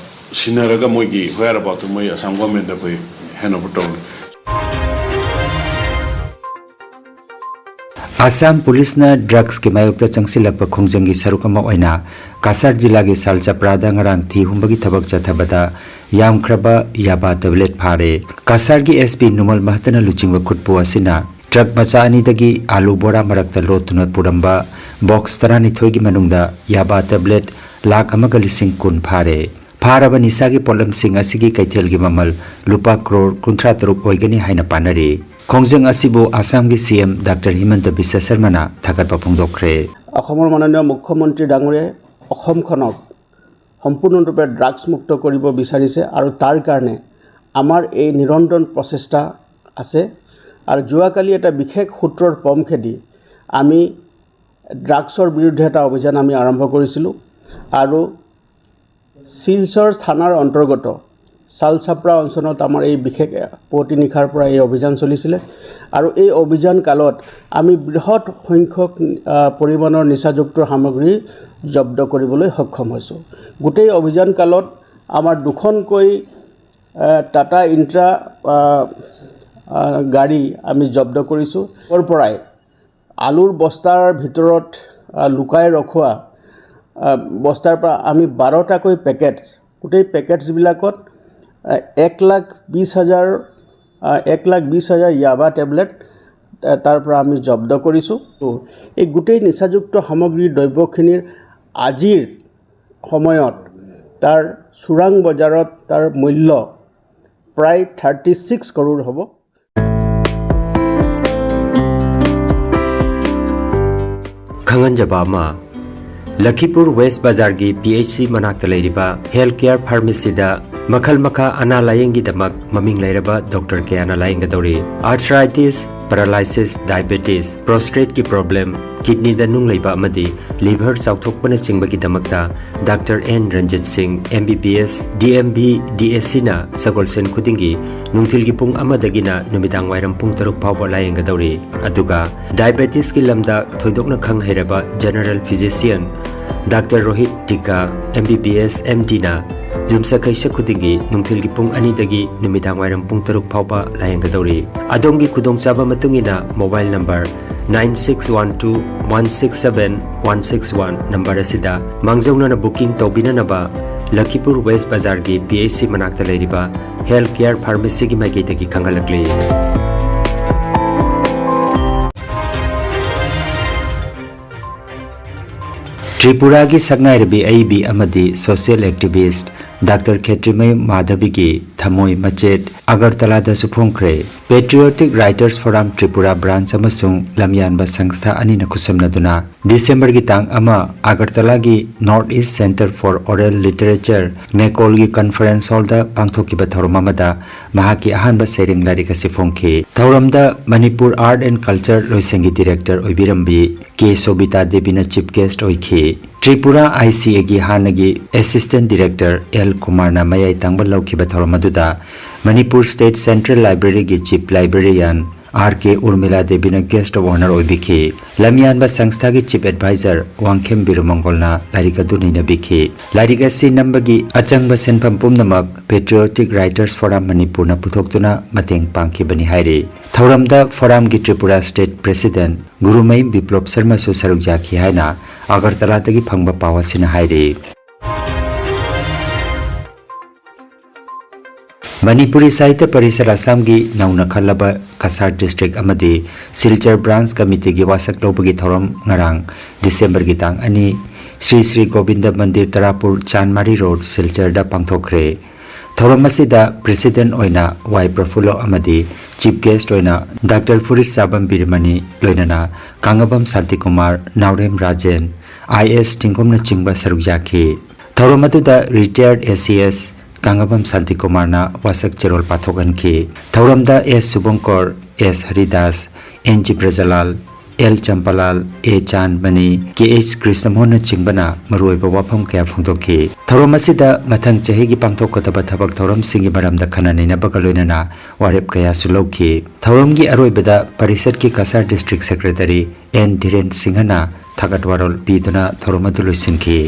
ꯁꯤꯟꯅꯔꯒ ꯃꯣꯏꯒꯤ ꯍꯣꯌꯥꯔ ꯑꯕꯥꯎꯠꯇꯨ ꯃꯣꯏ ꯑꯁꯥꯝ ꯒꯣꯔꯃꯦꯟꯗ ꯑꯩꯈꯣꯏ ꯍꯦꯟ ꯑꯣꯚꯔ ꯇꯧꯔꯅꯤ꯫ ꯑꯁꯥꯝ ꯄꯨꯂꯤꯁꯅ ꯗ꯭ꯔꯒꯁꯀꯤ ꯃꯥꯌꯣꯛꯇ ꯆꯪꯁꯤꯜꯂꯛꯄ ꯈꯣꯡꯖꯪꯒꯤ ꯁꯔꯨꯛ ꯑꯃ ꯑꯣꯏꯅ ꯀꯁꯥꯔ ꯖꯤꯂꯥꯒꯤ ꯁꯥꯜꯆꯄ꯭ꯔꯥꯗ ꯉꯔꯥꯡ ꯊꯤ ꯍꯨꯝꯕꯒꯤ ꯊꯕꯛ ꯆꯠꯊꯕꯗ ꯌꯥꯝꯈ꯭ꯔꯕ ꯌꯥꯕꯥ ꯇꯦꯕ꯭ꯂꯦꯠ ꯐꯥꯔꯦ꯫ ꯀꯁꯥꯔꯒꯤ ꯑꯦꯁ ꯄꯤ ꯅꯨꯃꯜ ꯃꯍꯇꯅ ꯂꯨꯆꯤꯡꯕ ꯈꯨꯠꯄꯨ ꯑꯁꯤꯅ ꯇ꯭ꯔꯛ ꯃꯆꯥ ꯑꯅꯤꯗꯒꯤ ꯑꯥꯂꯨ ꯕꯣꯔꯥ ꯃꯔꯛꯇ ꯂꯣꯠꯇꯨꯅ ꯄꯨꯔꯝꯕ ꯕꯣꯛꯁ ꯇꯔꯥꯅꯤꯊꯣꯏꯒꯤ ꯃꯅꯨꯡꯗ ꯌꯥꯕꯥ ꯇꯦꯕ꯭ꯂꯦꯠ ꯂꯥꯈ ꯑꯃꯒ ꯂꯤꯁꯤꯡ ꯀꯨꯟ ꯐꯥꯔꯦ꯫ ꯐꯥꯔꯕ ꯅꯤꯁꯥꯒꯤ ꯄꯣꯠꯂꯝꯁꯤꯡ ꯑꯁꯤꯒꯤ ꯀꯩꯊꯦꯜꯒꯤ ꯃꯃꯜ ꯂꯨꯄꯥ ꯀ꯭ꯔꯣꯔ ꯀꯨꯟꯊ꯭ꯔꯥ ꯇꯔꯨꯛ ꯑꯣꯏꯒꯅꯤ ꯍꯥꯏꯅ ꯄꯥꯅꯔꯤ꯫ ꯈꯣꯡꯖꯪ ꯑꯁꯤꯕꯨ ꯑꯁꯥꯝꯒꯤ ꯁꯤ ꯑꯦꯝ ꯗꯥꯛꯇꯔ ꯍꯤꯃꯟꯇ ꯕꯤꯁ꯭ꯋ ꯁꯔꯃꯅ ꯊꯥꯒꯠꯄ ꯐꯣꯡꯗꯣꯛꯈ꯭ꯔꯦ꯫ অসমৰ মাননীয় মুখ্যমন্ত্ৰী ডাঙৰীয়াই অসমখনক সম্পূৰ্ণৰূপে ড্ৰাগছ মুক্ত কৰিব বিচাৰিছে আৰু তাৰ কাৰণে আমাৰ এই নিৰন্তৰ প্ৰচেষ্টা আছে। আৰু যোৱাকালি এটা বিশেষ সূত্ৰৰ পমখেদি আমি ড্ৰাগছৰ বিৰুদ্ধে এটা অভিযান আমি আৰম্ভ কৰিছিলোঁ আৰু শিলচৰ থানাৰ অন্তৰ্গত চালচাপৰা অঞ্চলত আমাৰ এই বিশেষ পুৱতি নিশাৰ পৰা এই অভিযান চলিছিলে আৰু এই অভিযান কালত আমি বৃহৎ সংখ্যক, আহ, পৰিমাণৰ নিচাযুক্ত সামগ্ৰী জব্দ কৰিবলৈ সক্ষম হৈছোঁ। গোটেই অভিযান কালত আমাৰ দুখনকৈ, আহ, টাটা ইণ্ট্ৰা, আহ, আহ, গাড়ী আমি জব্দ কৰিছোঁ। তাৰ পৰাই আলুৰ বস্তাৰ ভিতৰত, আহ, লুকাই ৰখোৱা, আহ, বস্তাৰ পৰা আমি বাৰটাকৈ পেকেটছ, গোটেই পেকেটছবিলাকত, আহ, এক লাখ বিছ হাজাৰ, আহ, এক লাখ বিছ হাজাৰ য়াবা টেবলেট, আহ, তাৰ পৰা আমি জব্দ কৰিছোঁ। তো, এই গোটেই নিচাযুক্ত সামগ্ৰীৰ দ্ৰব্যখিনিৰ আজিৰ সময়ত তাৰ চোৰাং বজাৰত তাৰ মূল্য প্ৰায় থাৰ্টি ছিক্স কৰোৰ হ'ব। ꯈꯪꯍꯟꯖꯕ ꯑꯃ, ꯂꯈꯤꯄꯨꯔ ꯋꯦꯁ ꯕꯖꯥꯔꯒꯤ ꯄꯤ ꯑꯩꯆ ꯁꯤ ꯃꯅꯥꯛꯇ ꯂꯩꯔꯤꯕ ꯍꯦꯜꯊ ꯀꯦꯌꯔ ꯐꯥꯔꯃꯥꯁꯤꯗ ꯃꯈꯜ ꯃꯈꯥ ꯑꯅꯥ ꯂꯥꯌꯦꯡꯒꯤꯗꯃꯛ ꯃꯃꯤꯡ ꯂꯩꯔꯕ ꯗꯣꯛꯇꯔ ꯀꯌꯥꯅ ꯂꯥꯌꯦꯡꯒꯗꯧꯔꯤ꯫ ꯑꯥꯔꯊ꯭ꯔꯥꯏꯇꯤꯁ, ꯄꯦꯔꯥꯂꯥꯏꯁꯤꯁ, ꯗꯥꯏꯕꯦꯇꯤꯁ, ꯄ꯭ꯔꯣꯁꯇꯦꯠꯀꯤ ꯄ꯭ꯔꯣꯕ꯭ꯂꯦꯝ, ꯀꯤꯗꯅꯤꯗ ꯅꯨꯡ ꯂꯩꯕ ꯑꯃꯗꯤ ꯂꯤꯚꯔ ꯆꯥꯎꯊꯣꯛꯄꯅꯆꯤꯡꯕꯒꯤꯗꯃꯛꯇ doctor N Ranjit Singh, M B B S, D M B, D S ꯁꯤꯅ ꯁꯒꯣꯜꯁꯦꯟ ꯈꯨꯗꯤꯡꯒꯤ ꯅꯨꯡꯊꯤꯜꯒꯤ ꯄꯨꯡ ꯑꯃꯗꯒꯤꯅ ꯅꯨꯃꯤꯗꯥꯡ ꯋꯥꯏꯔꯝ ꯄꯨꯡ ꯇꯔꯨꯛ ꯐꯥꯎꯕ ꯂꯥꯌꯦꯡꯒꯗꯧꯔꯤ꯫ ꯑꯗꯨꯒ ꯗꯥꯏꯕꯦꯇꯤꯁꯀꯤ ꯂꯝꯗ ꯊꯣꯏꯗꯣꯛꯅ ꯈꯪ ꯍꯩꯔꯕ general physician doctor Rohit Tikka, M B B S, M ꯗꯤꯅ ꯌꯨꯝꯁꯀꯩꯁ ꯈꯨꯗꯤꯡꯒꯤ ꯅꯨꯡꯊꯤꯜꯒꯤ ꯄꯨꯡ ꯑꯅꯤꯗꯒꯤ ꯅꯨꯃꯤꯗꯥꯡ ꯋꯥꯏꯔꯝ ꯄꯨꯡ ꯇꯔꯨꯛ ꯐꯥꯎꯕ ꯂꯥꯌꯦꯡꯒꯗꯧꯔꯤ꯫ ꯑꯗꯣꯝꯒꯤ ꯈꯨꯗꯣꯡꯆꯥꯕ ꯃꯇꯨꯡ ꯏꯟꯅ mobile number nine six one two one six seven one six one number ꯑꯁꯤꯗ ꯃꯥꯡꯖꯧꯅꯅ ꯕꯨꯀꯤꯡ ꯇꯧꯕꯤꯅꯅꯕ ꯂꯈꯤꯄꯨꯔ ꯋꯦꯁ ꯕꯖꯥꯔꯒꯤ ꯄꯤ ꯑꯩꯆ ꯁꯤ ꯃꯅꯥꯛꯇ ꯂꯩꯔꯤꯕ ꯍꯦꯜꯊ ꯀꯦꯌꯔ ꯐꯥꯔꯃꯥꯁꯤꯒꯤ ꯃꯥꯏꯀꯩꯗꯒꯤ ꯈꯪꯍꯜꯂꯛꯂꯤ꯫ ꯇ꯭ꯔꯤꯄꯨꯔꯥꯒꯤ ꯁꯛꯅꯥꯏꯔꯕꯤ ꯑꯏꯕꯤ ꯑꯃꯗꯤ social activist ꯗꯥꯛꯇꯔ ꯈꯦꯇ꯭ꯔꯤꯃꯌꯨꯝ ꯃꯥꯙꯕꯤꯒꯤ ꯊꯃꯣꯏ ꯃꯆꯦꯠ ꯑꯒꯔꯇꯂꯥꯗꯁꯨ ꯐꯣꯡꯈ꯭ꯔꯦ꯫ Patriotic Writers Forum Tripura branch ꯑꯃꯁꯨꯡ ꯂꯝꯌꯥꯟꯕ ꯁꯪꯁꯊꯥ ꯑꯅꯤꯅ ꯈꯨꯠꯁꯝꯅꯗꯨꯅ ꯗꯤꯁꯦꯝꯕꯔꯒꯤ ꯇꯥꯡ ꯑꯃ ꯑꯒꯔꯇꯂꯥꯒꯤ North East Centre for Oral Literature, ꯅꯦꯀꯣꯜꯒꯤ conference hallꯗ ꯄꯥꯡꯊꯣꯛꯈꯤꯕ ꯊꯧꯔꯝ ꯑꯃꯗ ꯃꯍꯥꯛꯀꯤ ꯑꯍꯥꯟꯕ ꯁꯩꯔꯦꯡ ꯂꯥꯏꯔꯤꯛ ꯑꯁꯤ ꯐꯣꯡꯈꯤ꯫ ꯊꯧꯔꯝꯗ ꯃꯅꯤꯄꯨꯔ Art and Culture ꯂꯣꯏꯁꯪꯒꯤ director ꯑꯣꯏꯕꯤꯔꯝꯕꯤ ꯀꯦ ꯁꯣꯕꯤꯇꯥ ꯗꯦꯕꯤꯅ chief guest ꯑꯣꯏꯈꯤ꯫ ꯇ꯭ꯔꯤꯄꯨꯔꯥ ICAꯒꯤ ꯍꯥꯟꯅꯒꯤ assistant director ꯑꯦꯜ ꯀꯨꯃꯥꯔꯅ ꯃꯌꯥꯏ ꯊꯪꯕ ꯂꯧꯈꯤꯕ ꯊꯧꯔꯝ ꯑꯗꯨꯗ ꯃꯅꯤꯄꯨꯔ State Central Libraryꯒꯤ chief librarian R K Urmila ꯗꯦꯕꯤꯅ guest of honour ꯑꯣꯏꯕꯤꯈꯤ꯫ ꯂꯝꯌꯥꯟꯕ ꯁꯪꯁꯊꯥꯒꯤ chief advisor ꯋꯥꯡꯈꯦꯝ ꯕꯤꯔꯨꯃꯪꯒꯣꯜꯅ ꯂꯥꯏꯔꯤꯛ ꯑꯗꯨ ꯅꯩꯅꯕꯤꯈꯤ꯫ ꯂꯥꯏꯔꯤꯛ ꯑꯁꯤ ꯅꯝꯕꯒꯤ ꯑꯆꯪꯕ ꯁꯦꯟꯐꯝ ꯄꯨꯝꯅꯃꯛ Patriotic Writers Forum ꯃꯅꯤꯄꯨꯔꯅ ꯄꯨꯊꯣꯛꯇꯨꯅ ꯃꯇꯦꯡ ꯄꯥꯡꯈꯤꯕꯅꯤ ꯍꯥꯏꯔꯤ꯫ ꯊꯧꯔꯝꯗ forumꯒꯤ ꯇ꯭ꯔꯤꯄꯨꯔꯥ state president ꯒꯨꯔꯨꯃꯌꯨꯝ ꯕꯤꯄ꯭ꯂꯣꯞ ꯁꯔꯃꯁꯨ ꯁꯔꯨꯛ ꯌꯥꯈꯤ ꯍꯥꯏꯅ ꯑꯒꯔꯇꯂꯥꯗꯒꯤ ꯐꯪꯕ ꯄꯥꯎ ꯑꯁꯤꯅ ꯍꯥꯏꯔꯤ꯫ ꯃꯅꯤꯄꯨꯔꯤ ꯁꯥꯍꯤꯇ꯭ꯌ ꯄꯔꯤꯁꯠ ꯑꯁꯥꯝꯒꯤ ꯅꯧꯅ ꯈꯜꯂꯕ ꯀꯁꯥꯔ district ꯑꯃꯗꯤ ꯁꯤꯜꯆꯔ branch committeeꯒꯤ ꯋꯥꯁꯛ ꯂꯧꯕꯒꯤ ꯊꯧꯔꯝ ꯉꯔꯥꯡ ꯗꯤꯁꯦꯝꯕꯔꯒꯤ ꯇꯥꯡ ꯑꯅꯤ ꯁ꯭ꯔꯤ ꯁ꯭ꯔꯤ ꯒꯣꯕꯤꯟꯗ ꯃꯟꯗꯤꯔ, ꯇꯔꯥꯄꯨꯔ, ꯆꯥꯟꯃꯥꯔꯤ road, ꯁꯤꯜꯆꯔꯗ ꯄꯥꯡꯊꯣꯛꯈ꯭ꯔꯦ꯫ ꯊꯧꯔꯝ ꯑꯁꯤꯗ president ꯑꯣꯏꯅ ꯋꯥꯏ ꯄ꯭ꯔꯐꯨꯜꯂꯣ ꯑꯃꯗꯤ chief guest ꯑꯣꯏꯅ ꯗꯥꯛꯇꯔ ꯐꯨꯔꯤꯠꯁꯥꯕꯝ ꯕꯤꯔꯃꯅꯤ, ꯂꯣꯏꯅꯅ ꯀꯥꯡꯉꯕꯝ ꯁꯥꯟꯇꯤꯀꯨꯃꯥꯔ, ꯅꯥꯎꯔꯦꯝ ꯔꯥꯖꯦꯟ, ꯑꯥꯏ ꯑꯦꯁ ꯊꯤꯡꯒꯣꯝꯅꯆꯤꯡꯕ ꯁꯔꯨꯛ ꯌꯥꯈꯤ꯫ ꯊꯧꯔꯝ ꯑꯗꯨꯗ retired ACS ꯀꯥꯡꯉꯕꯝ ꯁꯥꯟꯇꯤꯀꯨꯃꯥꯔꯅ ꯋꯥꯁꯛ ꯆꯦꯔꯣꯜ ꯄꯥꯊꯣꯛꯍꯟꯈꯤ꯫ ꯊꯧꯔꯝꯗ S Subangkor, S Haridas, N G Brajalal, L Champalal, A Chanmani, K H ꯀ꯭ꯔꯤꯁꯅꯃꯣꯍꯟꯅꯆꯤꯡꯕꯅ ꯃꯔꯨꯑꯣꯏꯕ ꯋꯥꯐꯝ ꯀꯌꯥ ꯐꯣꯡꯗꯣꯛꯈꯤ꯫ ꯊꯧꯔꯝ ꯑꯁꯤꯗ ꯃꯊꯪ ꯆꯍꯤꯒꯤ ꯄꯥꯡꯊꯣꯛꯀꯗꯕ ꯊꯕꯛ ꯊꯧꯔꯝꯁꯤꯡꯒꯤ ꯃꯔꯝꯗ ꯈꯟꯅ ꯅꯩꯅꯕꯒ ꯂꯣꯏꯅꯅ ꯋꯥꯔꯦꯞ ꯀꯌꯥꯁꯨ ꯂꯧꯈꯤ꯫ ꯊꯧꯔꯝꯒꯤ ꯑꯔꯣꯏꯕꯗ ꯄꯔꯤꯁꯠꯀꯤ ꯀꯁꯥꯔ district secretary ꯑꯦꯟ ꯙꯤꯔꯦꯟ ꯁꯤꯡꯍꯅ ꯊꯥꯒꯠ ꯋꯥꯔꯣꯜ ꯄꯤꯗꯨꯅ ꯊꯧꯔꯝ ꯑꯗꯨ ꯂꯣꯏꯁꯤꯟꯈꯤ꯫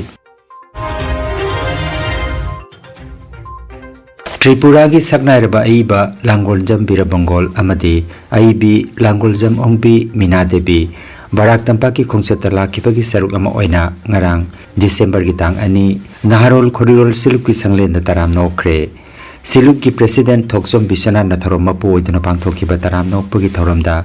ꯇ꯭ꯔꯤꯄꯨꯔꯥꯒꯤ ꯁꯛꯅꯥꯏꯔꯕ ꯑꯏꯕ ꯂꯥꯡꯒꯣꯜꯖꯝ ꯕꯤꯔꯕꯪꯒꯣꯜ ꯑꯃꯗꯤ ꯑꯏꯕꯤ ꯂꯥꯡꯒꯣꯜꯖꯝ ꯑꯣꯡꯕꯤ ꯃꯤꯅꯥ ꯗꯦꯕꯤ ꯕꯔꯥꯛ ꯇꯝꯄꯥꯛꯀꯤ ꯈꯣꯡꯆꯠꯇ ꯂꯥꯛꯈꯤꯕꯒꯤ ꯁꯔꯨꯛ ꯑꯃ ꯑꯣꯏꯅ ꯉꯔꯥꯡ ꯗꯤꯁꯦꯝꯕꯔꯒꯤ ꯇꯥꯡ ꯑꯅꯤ ꯅꯍꯥꯔꯣꯜ ꯈꯣꯔꯤꯔꯣꯜ ꯁꯤꯂꯨꯛꯀꯤ ꯁꯪꯂꯦꯟꯗ ꯇꯔꯥꯝꯅ ꯑꯣꯛꯈ꯭ꯔꯦ꯫ ꯁꯤꯂꯨꯛꯀꯤ president ꯊꯣꯛꯆꯣꯝ ꯕꯤꯁ꯭ꯋꯅꯥꯊꯅ ꯊꯧꯔꯝ ꯃꯄꯨ ꯑꯣꯏꯗꯨꯅ ꯄꯥꯡꯊꯣꯛꯈꯤꯕ ꯇꯔꯥꯝꯅ ꯑꯣꯛꯄꯒꯤ ꯊꯧꯔꯝꯗ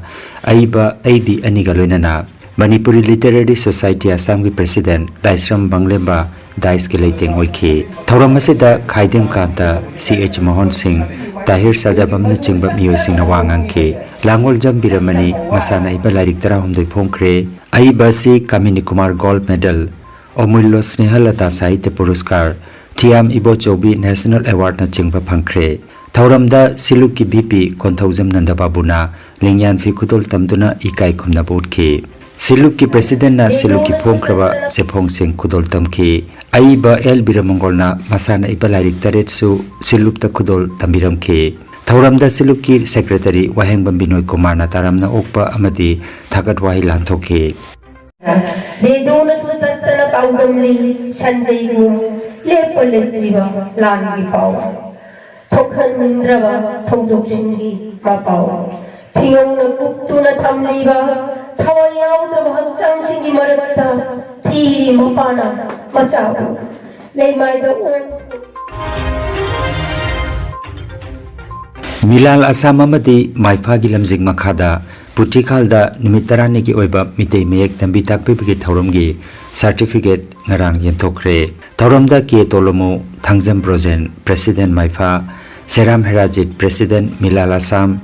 ꯑꯏꯕ ꯑꯏꯕꯤ ꯑꯅꯤꯒ ꯂꯣꯏꯅꯅ ꯃꯅꯤꯄꯨꯔꯤ ꯂꯤꯇꯔꯦꯔꯤ ꯁꯣꯁꯥꯏꯇꯤ ꯑꯁꯥꯝꯒꯤ ꯄ꯭ꯔꯦꯁꯤꯗꯦꯟꯠ ꯂꯥꯏꯁ꯭ꯔꯝ ꯕꯪꯂꯦꯝꯕ ꯗꯥꯏꯁꯀꯤ ꯂꯩꯇꯦꯡ ꯑꯣꯏꯈꯤ꯫ ꯊꯧꯔꯝ ꯑꯁꯤꯗ ꯈꯥꯏꯗꯦꯝ ꯀꯥꯟꯇ, ꯁꯤ ꯑꯩꯆ ꯃꯣꯍꯟ ꯁꯤꯡ, ꯇꯥꯍꯤꯔ ꯁꯥꯖꯥꯕꯝꯅꯆꯤꯡꯕ ꯃꯤꯑꯣꯏꯁꯤꯡꯅ ꯋꯥ ꯉꯥꯡꯈꯤ꯫ ꯂꯥꯡꯒꯣꯜꯖꯝ ꯕꯤꯔꯃꯅꯤ ꯃꯁꯥꯟꯅ ꯍꯩꯕ ꯂꯥꯏꯔꯤꯛ ꯇꯔꯥꯍꯨꯝꯗꯣꯏ ꯐꯣꯡꯈ꯭ꯔꯦ꯫ ꯑꯏꯕ ꯑꯁꯤ ꯀꯥꯃꯤꯅꯤ ꯀꯨꯃꯥꯔ ꯒꯣꯜꯗ ꯃꯦꯗꯜ, ꯑꯃꯨꯜꯌ ꯁ꯭ꯅꯦꯍꯂꯇꯥ ꯁꯥꯍꯤꯇ꯭ꯌ ꯄꯨꯔꯁꯀꯥꯔ, ꯊꯤꯌꯥꯝ ꯏꯕꯣꯆꯧꯕꯤ ꯅꯦꯁꯅꯦꯜ ꯑꯦꯋꯥꯔꯗꯅꯆꯤꯡꯕ ꯐꯪꯈ꯭ꯔꯦ꯫ ꯊꯧꯔꯝꯗ ꯁꯤꯂꯨꯛꯀꯤ ꯚꯤ ꯄꯤ ꯀꯣꯟꯊꯧꯖꯝ ꯅꯟꯗꯕꯥꯕꯨꯅ ꯂꯦꯡꯌꯥꯟꯐꯤ ꯈꯨꯗꯣꯜ ꯇꯝꯗꯨꯅ ꯏꯀꯥꯏ ꯈꯨꯝꯅꯕ ꯎꯠꯈꯤ꯫ ꯁꯤꯂꯨꯛꯀꯤ ꯄ꯭ꯔꯦꯁꯤꯗꯦꯟꯠꯅ ꯁꯤꯂꯨꯛꯀꯤ ꯐꯣꯡꯈ꯭ꯔꯕ ꯆꯦꯐꯣꯡꯁꯤꯡ ꯈꯨꯗꯣꯜ ꯇꯝꯈꯤ꯫ ꯑꯏꯕ ꯑꯦꯜ ꯕꯤꯔꯃꯪꯒꯣꯜꯅ ꯃꯁꯥꯟꯅ ꯏꯕ ꯂꯥꯏꯔꯤꯛ ꯇꯔꯦꯠꯁꯨ ꯁꯤꯂꯨꯛꯇ ꯈꯨꯗꯣꯜ ꯇꯝꯕꯤꯔꯝꯈꯤ꯫ ꯊꯧꯔꯝꯗ ꯁꯤꯂꯨꯛꯀꯤ ꯁꯦꯀ꯭ꯔꯦꯇꯔꯤ ꯋꯥꯍꯦꯡꯕꯝ ꯕꯤꯅꯣꯏ ꯀꯨꯃꯥꯔꯅ ꯇꯔꯥꯝꯅ ꯑꯣꯛꯄ ꯑꯃꯗꯤ ꯊꯥꯒꯠ ꯋꯥꯍꯩ ꯂꯥꯟꯊꯣꯛꯈꯤ꯫ ꯔꯦꯗꯤꯑꯣꯅꯁꯨ ꯇꯠꯇꯅ ꯄꯥꯎꯗꯝꯂꯤ, ꯁꯟꯖꯩꯒꯨꯝ ꯂꯦꯞꯄ ꯂꯩꯇ꯭ꯔꯤꯕ ꯂꯥꯟꯒꯤ ꯄꯥꯎ, ꯊꯣꯛꯍꯟꯅꯤꯡꯗ꯭ꯔꯕ ꯊꯧꯗꯣꯛꯁꯤꯡꯒꯤ ꯃꯄꯥꯎ, ꯐꯤꯌꯧꯅ ꯀꯨꯞꯇꯨꯅ ꯊꯝꯂꯤꯕ ꯊꯋꯥꯏ ꯌꯥꯎꯗ꯭ꯔꯕ ꯍꯛꯆꯥꯡꯁꯤꯡꯒꯤ ꯃꯔꯛꯇ ꯊꯤꯔꯤ ꯃꯄꯥꯅ ꯃꯆꯥꯕꯨ꯫ ꯂꯩꯃꯥꯏꯗ ꯑꯣꯛ ꯃꯤꯂꯥꯜ ꯑꯁꯥꯝ ꯑꯃꯗꯤ ꯃꯥꯏꯐꯥꯒꯤ ꯂꯝꯖꯤꯡ ꯃꯈꯥꯗ ꯄꯨꯊꯤꯈꯥꯜꯗ ꯅꯨꯃꯤꯠ ꯇꯔꯥꯅꯤꯒꯤ ꯑꯣꯏꯕ ꯃꯤꯇꯩ ꯃꯌꯦꯛ ꯇꯝꯕꯤ ꯇꯥꯛꯄꯤꯕꯒꯤ ꯊꯧꯔꯝꯒꯤ ꯁꯥꯔꯇꯤꯐꯤꯀꯦꯠ ꯉꯔꯥꯡ ꯌꯦꯟꯊꯣꯛꯈ꯭ꯔꯦ꯫ ꯊꯧꯔꯝꯗ K Tolomu, Thangjam Brojen, president Maipha, Seram Herajit, president Milal Asam,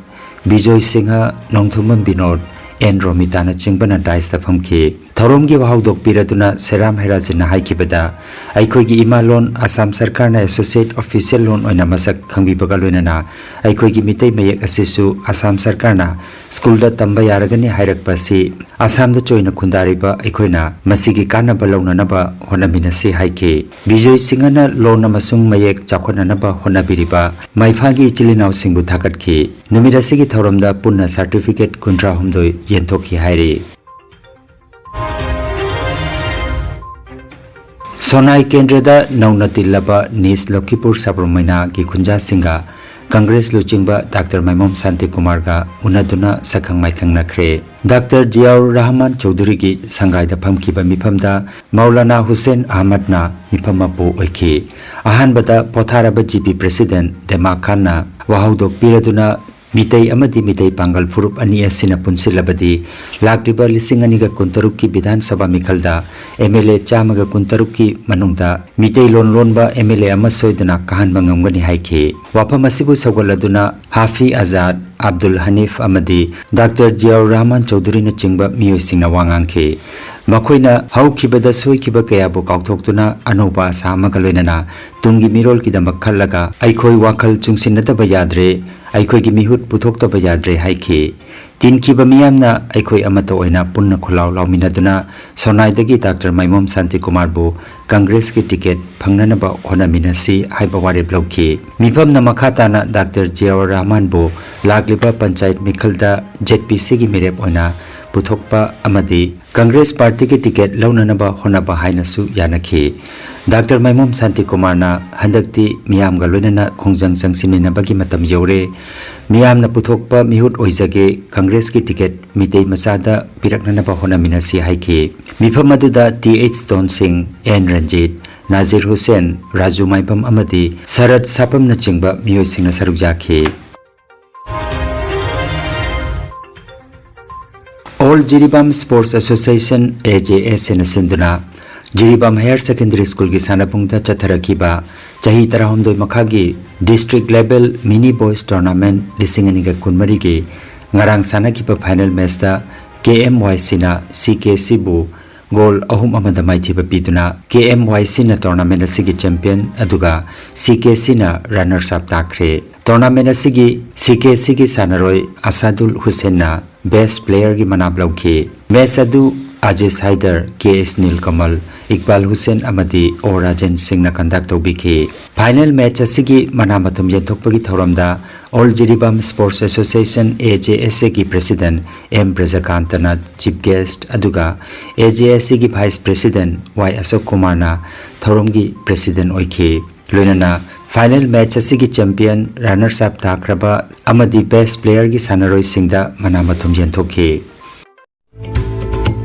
Bijoy Singh, Nongthombam Binod, N ꯔꯣꯃꯤꯇꯥꯅꯆꯤꯡꯕꯅ ꯗꯥꯏꯁꯇ ꯐꯝꯈꯤ꯫ ꯊꯧꯔꯝꯒꯤ ꯋꯥꯍꯧꯗꯣꯛ ꯄꯤꯔꯗꯨꯅ ꯁꯦꯔꯥꯝ ꯍꯦꯔꯥꯖꯤꯠꯅ ꯍꯥꯏꯈꯤꯕꯗ, ꯑꯩꯈꯣꯏꯒꯤ ꯏꯃꯥ ꯂꯣꯟ ꯑꯁꯥꯝ ꯁꯔꯀꯥꯔꯅ ꯑꯦꯁꯣꯁꯤꯌꯦꯠ ꯑꯣꯐꯤꯁꯤꯌꯦꯜ ꯂꯣꯟ ꯑꯣꯏꯅ ꯃꯁꯛ ꯈꯪꯕꯤꯕꯒ ꯂꯣꯏꯅꯅ ꯑꯩꯈꯣꯏꯒꯤ ꯃꯤꯇꯩ ꯃꯌꯦꯛ ꯑꯁꯤꯁꯨ ꯑꯁꯥꯝ ꯁꯔꯀꯥꯔꯅ ꯁ꯭ꯀꯨꯜꯗ ꯇꯝꯕ ꯌꯥꯔꯒꯅꯤ ꯍꯥꯏꯔꯛꯄ ꯑꯁꯤ ꯑꯁꯥꯝꯗ ꯆꯣꯏꯅ ꯈꯨꯟꯗꯥꯔꯤꯕ ꯑꯩꯈꯣꯏꯅ ꯃꯁꯤꯒꯤ ꯀꯥꯟꯅꯕ ꯂꯧꯅꯅꯕ ꯍꯣꯠꯅꯃꯤꯟꯅꯁꯤ ꯍꯥꯏꯈꯤ꯫ ꯕꯤꯖꯣꯏ ꯁꯤꯡꯍꯅ ꯂꯣꯟ ꯑꯃꯁꯨꯡ ꯃꯌꯦꯛ ꯆꯥꯎꯈꯠꯅꯅꯕ ꯍꯣꯠꯅꯕꯤꯔꯤꯕ ꯃꯥꯏꯐꯥꯒꯤ ꯏꯆꯤꯜ ꯏꯅꯥꯎꯁꯤꯡꯕꯨ ꯊꯥꯒꯠꯈꯤ꯫ ꯅꯨꯃꯤꯠ ꯑꯁꯤꯒꯤ ꯊꯧꯔꯝꯗ ꯄꯨꯟꯅ ꯁꯥꯔꯇꯤꯐꯤꯀꯦꯠ ꯀꯨꯟꯊ꯭ꯔꯥꯍꯨꯝꯗꯣꯏ ꯌꯦꯟꯊꯣꯛꯈꯤ ꯍꯥꯏꯔꯤ꯫ ꯁꯣꯅꯥꯏ ꯀꯦꯟꯗ꯭ꯔꯗ ꯅꯧꯅ ꯇꯤꯜꯂꯕ ꯅꯤꯁ ꯂꯈꯤꯄꯨꯔ ꯁꯕꯔꯃꯩꯅꯥꯒꯤ ꯈꯨꯟꯖꯥꯁꯤꯡꯒ ꯀꯪꯒ꯭ꯔꯦꯁ ꯂꯨꯆꯤꯡꯕ ꯗꯥꯛꯇꯔ ꯃꯥꯏꯃꯣꯝ ꯁꯥꯟꯇꯤꯀꯨꯃꯥꯔꯒ ꯎꯅꯗꯨꯅ ꯁꯛꯈꯪ ꯃꯥꯏꯈꯪꯅꯈ꯭ꯔꯦ꯫ ꯗꯥꯛꯇꯔ ꯖꯤꯌꯥꯎꯔ ꯔꯍꯃꯥꯟ ꯆꯧꯙꯨꯔꯤꯒꯤ ꯁꯪꯒꯥꯏꯗ ꯐꯝꯈꯤꯕ ꯃꯤꯐꯝꯗ ꯃꯧꯂꯥꯅꯥ ꯍꯨꯁꯦꯟ ꯑꯍꯃꯗꯅ ꯃꯤꯐꯝ ꯃꯄꯨ ꯑꯣꯏꯈꯤ꯫ ꯑꯍꯥꯟꯕꯗ ꯄꯣꯊꯥꯔꯕ ꯖꯤ ꯄꯤ ꯄ꯭ꯔꯦꯁꯤꯗꯦꯟꯠ ꯗꯦꯃꯥ ꯈꯥꯟꯅ ꯋꯥꯍꯧꯗꯣꯛ ꯄꯤꯔꯗꯨꯅ ꯃꯤꯇꯩ ꯑꯃꯗꯤ ꯃꯤꯇꯩ ꯄꯥꯡꯒꯜ ꯐꯨꯔꯨꯞ ꯑꯅꯤ ꯑꯁꯤꯅ ꯄꯨꯟꯁꯤꯜꯂꯕꯗꯤ ꯂꯥꯛꯂꯤꯕ ꯂꯤꯁꯤꯡ ꯑꯅꯤꯒ ꯀꯨꯟꯇꯔꯨꯛꯀꯤ ꯕꯤꯙꯥꯟ ꯁꯚꯥ ꯃꯤꯈꯜꯗ ꯑꯦꯝ ꯑꯦꯜ ꯑꯦ ꯆꯥꯝꯃꯒ ꯀꯨꯟꯇꯔꯨꯛꯀꯤ ꯃꯅꯨꯡꯗ ꯃꯤꯇꯩ ꯂꯣꯟ ꯂꯣꯟꯕ ꯑꯦꯝ ꯑꯦꯜ ꯑꯦ ꯑꯃ ꯁꯣꯏꯗꯅ ꯀꯥꯍꯟꯕ ꯉꯝꯒꯅꯤ ꯍꯥꯏꯈꯤ꯫ ꯋꯥꯐꯝ ꯑꯁꯤꯕꯨ ꯁꯧꯒꯠꯂꯗꯨꯅ ꯍꯥꯐꯤ ꯑꯖꯥꯗ, ꯑꯕꯗꯨꯜ ꯍꯅꯤꯐ ꯑꯃꯗꯤ ꯗꯥꯛꯇꯔ ꯖꯤꯌꯥꯎꯔ ꯔꯍꯃꯥꯟ ꯆꯧꯙꯨꯔꯤꯅꯆꯤꯡꯕ ꯃꯤꯑꯣꯏꯁꯤꯡꯅ ꯋꯥ ꯉꯥꯡꯈꯤ꯫ ꯃꯈꯣꯏꯅ ꯍꯧꯈꯤꯕꯗ ꯁꯣꯏꯈꯤꯕ ꯀꯌꯥꯕꯨ ꯀꯥꯎꯊꯣꯛꯇꯨꯅ ꯑꯅꯧꯕ ꯑꯁꯥ ꯑꯃꯒ ꯂꯣꯏꯅꯅ ꯇꯨꯡꯒꯤ ꯃꯤꯔꯣꯜꯒꯤꯗꯃꯛ ꯈꯜꯂꯒ ꯑꯩꯈꯣꯏ ꯋꯥꯈꯜ ꯆꯨꯡꯁꯤꯟꯅꯗꯕ ꯌꯥꯗ꯭ꯔꯦ, ꯑꯩꯈꯣꯏꯒꯤ ꯃꯤꯍꯨꯠ ꯄꯨꯊꯣꯛꯇꯕ ꯌꯥꯗ꯭ꯔꯦ ꯍꯥꯏꯈꯤ꯫ ꯇꯤꯟꯈꯤꯕ ꯃꯤꯌꯥꯝꯅ ꯑꯩꯈꯣꯏ ꯑꯃꯠꯇ ꯑꯣꯏꯅ ꯄꯨꯟꯅ ꯈꯣꯜꯂꯥꯎ ꯂꯥꯎꯃꯤꯟꯅꯗꯨꯅ ꯁꯣꯅꯥꯏꯗꯒꯤ ꯗꯥꯛꯇꯔ ꯃꯥꯏꯃꯣꯝ ꯁꯥꯟꯇꯤꯀꯨꯃꯥꯔꯕꯨ ꯀꯪꯒ꯭ꯔꯦꯁꯀꯤ ꯇꯤꯀꯦꯠ ꯐꯪꯅꯅꯕ ꯍꯣꯠꯅꯃꯤꯟꯅꯁꯤ ꯍꯥꯏꯕ ꯋꯥꯔꯦꯞ ꯂꯧꯈꯤ꯫ ꯃꯤꯐꯝꯅ ꯃꯈꯥ ꯇꯥꯅ ꯗꯥꯛꯇꯔ ꯖꯤꯌꯥꯎꯔ ꯔꯍꯃꯥꯟꯕꯨ ꯂꯥꯛꯂꯤꯕ ꯄꯟꯆꯥꯌꯠ ꯃꯤꯈꯜꯗ ꯖꯦꯠ ꯄꯤ ꯁꯤꯒꯤ ꯃꯤꯔꯦꯞ ꯑꯣꯏꯅ ꯄꯨꯊꯣꯛꯄ ꯑꯃꯗꯤ ꯀꯪꯒ꯭ꯔꯦꯁ ꯄꯥꯔꯇꯤꯒꯤ ꯇꯤꯀꯦꯠ ꯂꯧꯅꯅꯕ ꯍꯣꯠꯅꯕ ꯍꯥꯏꯅꯁꯨ ꯌꯥꯅꯈꯤ꯫ ꯗꯥꯛꯇꯔ ꯃꯥꯏꯃꯣꯝ ꯁꯥꯟꯇꯤꯀꯨꯃꯥꯔꯅ ꯍꯟꯗꯛꯇꯤ ꯃꯤꯌꯥꯝꯒ ꯂꯣꯏꯅꯅ ꯈꯣꯡꯖꯪ ꯆꯪꯁꯤꯟꯃꯤꯟꯅꯕꯒꯤ ꯃꯇꯝ ꯌꯧꯔꯦ, ꯃꯤꯌꯥꯝꯅ ꯄꯨꯊꯣꯛꯄ ꯃꯤꯍꯨꯠ ꯑꯣꯏꯖꯒꯦ, ꯀꯪꯒ꯭ꯔꯦꯁꯀꯤ ꯇꯤꯀꯦꯠ ꯃꯤꯇꯩ ꯃꯆꯥꯗ ꯄꯤꯔꯛꯅꯅꯕ ꯍꯣꯠꯅꯃꯤꯟꯅꯁꯤ ꯍꯥꯏꯈꯤ꯫ ꯃꯤꯐꯝ ꯑꯗꯨꯗ T H Tonsing, N Ranjit, Nazir Hussain, Raju Maibam ꯑꯃꯗꯤ ꯁꯔꯠ ꯁꯥꯄꯝꯅꯆꯤꯡꯕ ꯃꯤꯑꯣꯏꯁꯤꯡꯅ ꯁꯔꯨꯛ ꯌꯥꯈꯤ꯫ All Jiribam Sports Association, A J S ꯑꯦꯅ ꯁꯤꯟꯗꯨꯅ ꯖꯤꯔꯤꯕꯥꯝ ꯍꯥꯌꯔ ꯁꯦꯀꯦꯟꯗꯔꯤ ꯁ꯭ꯀꯨꯜꯒꯤ ꯁꯥꯟꯅꯄꯨꯡꯗ ꯆꯠꯊꯔꯛꯈꯤꯕ ꯆꯍꯤ ꯇꯔꯥꯍꯨꯝꯗꯣꯏ ꯃꯈꯥꯒꯤ ꯗꯤꯁꯇ꯭ꯔꯤꯛ ꯂꯦꯚꯦꯜ ꯃꯤꯅꯤ ꯕꯣꯏꯁ ꯇꯣꯔꯅꯥꯃꯦꯟꯠ ꯂꯤꯁꯤꯡ ꯑꯅꯤꯒ ꯀꯨꯟꯃꯔꯤꯒꯤ ꯉꯔꯥꯡ ꯁꯥꯟꯅꯈꯤꯕ ꯐꯥꯏꯅꯦꯜ ꯃꯦꯆꯇ ꯀꯦ ꯑꯦꯝ ꯋꯥꯏ ꯁꯤꯅ ꯁꯤ ꯀꯦ ꯁꯤꯕꯨ ꯒꯣꯜ ꯑꯍꯨꯝ ꯑꯃꯗ ꯃꯥꯏꯊꯤꯕ ꯄꯤꯗꯨꯅ ꯀꯦ ꯑꯦꯝ ꯋꯥꯏ ꯁꯤꯅ ꯇꯣꯔꯅꯥꯃꯦꯟꯠ ꯑꯁꯤꯒꯤ ꯆꯦꯝꯄꯤꯌꯟ ꯑꯗꯨꯒ ꯁꯤ ꯀꯦ ꯁꯤꯅ ꯔꯟꯅꯔꯁ ꯑꯞ ꯇꯥꯈ꯭ꯔꯦ꯫ ꯇꯣꯔꯅꯥꯃꯦꯟꯠ ꯑꯁꯤꯒꯤ ꯁꯤ ꯀꯦ ꯁꯤꯒꯤ ꯁꯥꯟꯅꯔꯣꯏ ꯑꯁꯥꯗꯨꯜ ꯍꯨꯁꯦꯟꯅ ꯕꯦꯁ ꯄ꯭ꯂꯦꯌꯔꯒꯤ ꯃꯅꯥꯞ ꯂꯧꯈꯤ꯫ ꯃꯦꯆ ꯑꯗꯨ ꯑꯖꯤꯁ ꯍꯥꯏꯗꯔ, ꯀꯦ ꯑꯦꯁ ꯅꯤꯜꯀꯃꯜ, ꯏꯛꯕꯥꯜ ꯍꯨꯁꯦꯟ ꯑꯃꯗꯤ ꯑꯣ ꯔꯥꯖꯦꯟ ꯁꯤꯡꯅ ꯀꯟꯗꯛ ꯇꯧꯕꯤꯈꯤ꯫ ꯐꯥꯏꯅꯦꯜ ꯃꯦꯆ ꯑꯁꯤꯒꯤ ꯃꯅꯥ ꯃꯊꯨꯝ ꯌꯦꯟꯊꯣꯛꯄꯒꯤ ꯊꯧꯔꯝꯗ ꯑꯣꯜ ꯖꯤꯔꯤꯕꯥꯝ ꯁ꯭ꯄꯣꯔꯠꯁ ꯑꯦꯁꯣꯁꯤꯌꯦꯁꯟ, ꯑꯦ ꯖꯦ ꯑꯦꯁ ꯑꯦꯒꯤ ꯄ꯭ꯔꯦꯁꯤꯗꯦꯟꯠ ꯑꯦꯝ ꯕ꯭ꯔꯖꯀꯥꯟꯇꯅ ꯆꯤꯐ ꯒꯦꯁ꯭ꯠ ꯑꯗꯨꯒ ꯑꯦ ꯖꯦ ꯑꯦꯁ ꯑꯦꯒꯤ ꯚꯥꯏꯁ ꯄ꯭ꯔꯦꯁꯤꯗꯦꯟꯠ ꯋꯥꯏ ꯑꯁꯣꯛ ꯀꯨꯃꯥꯔꯅ ꯊꯧꯔꯝꯒꯤ ꯄ꯭ꯔꯦꯁꯤꯗꯦꯟꯠ ꯑꯣꯏꯈꯤ꯫ ꯂꯣꯏꯅꯅ ꯐꯥꯏꯅꯦꯜ ꯃꯦꯆ ꯑꯁꯤꯒꯤ ꯆꯦꯝꯄꯤꯌꯟ, ꯔꯟꯅꯔꯁ ꯑꯞ ꯇꯥꯈ꯭ꯔꯕ ꯑꯃꯗꯤ ꯕꯦꯁ꯭ꯠ ꯄ꯭ꯂꯦꯌꯔꯒꯤ ꯁꯥꯟꯅꯔꯣꯏꯁꯤꯡꯗ ꯃꯅꯥ ꯃꯊꯨꯝ ꯌꯦꯟꯊꯣꯛꯈꯤ꯫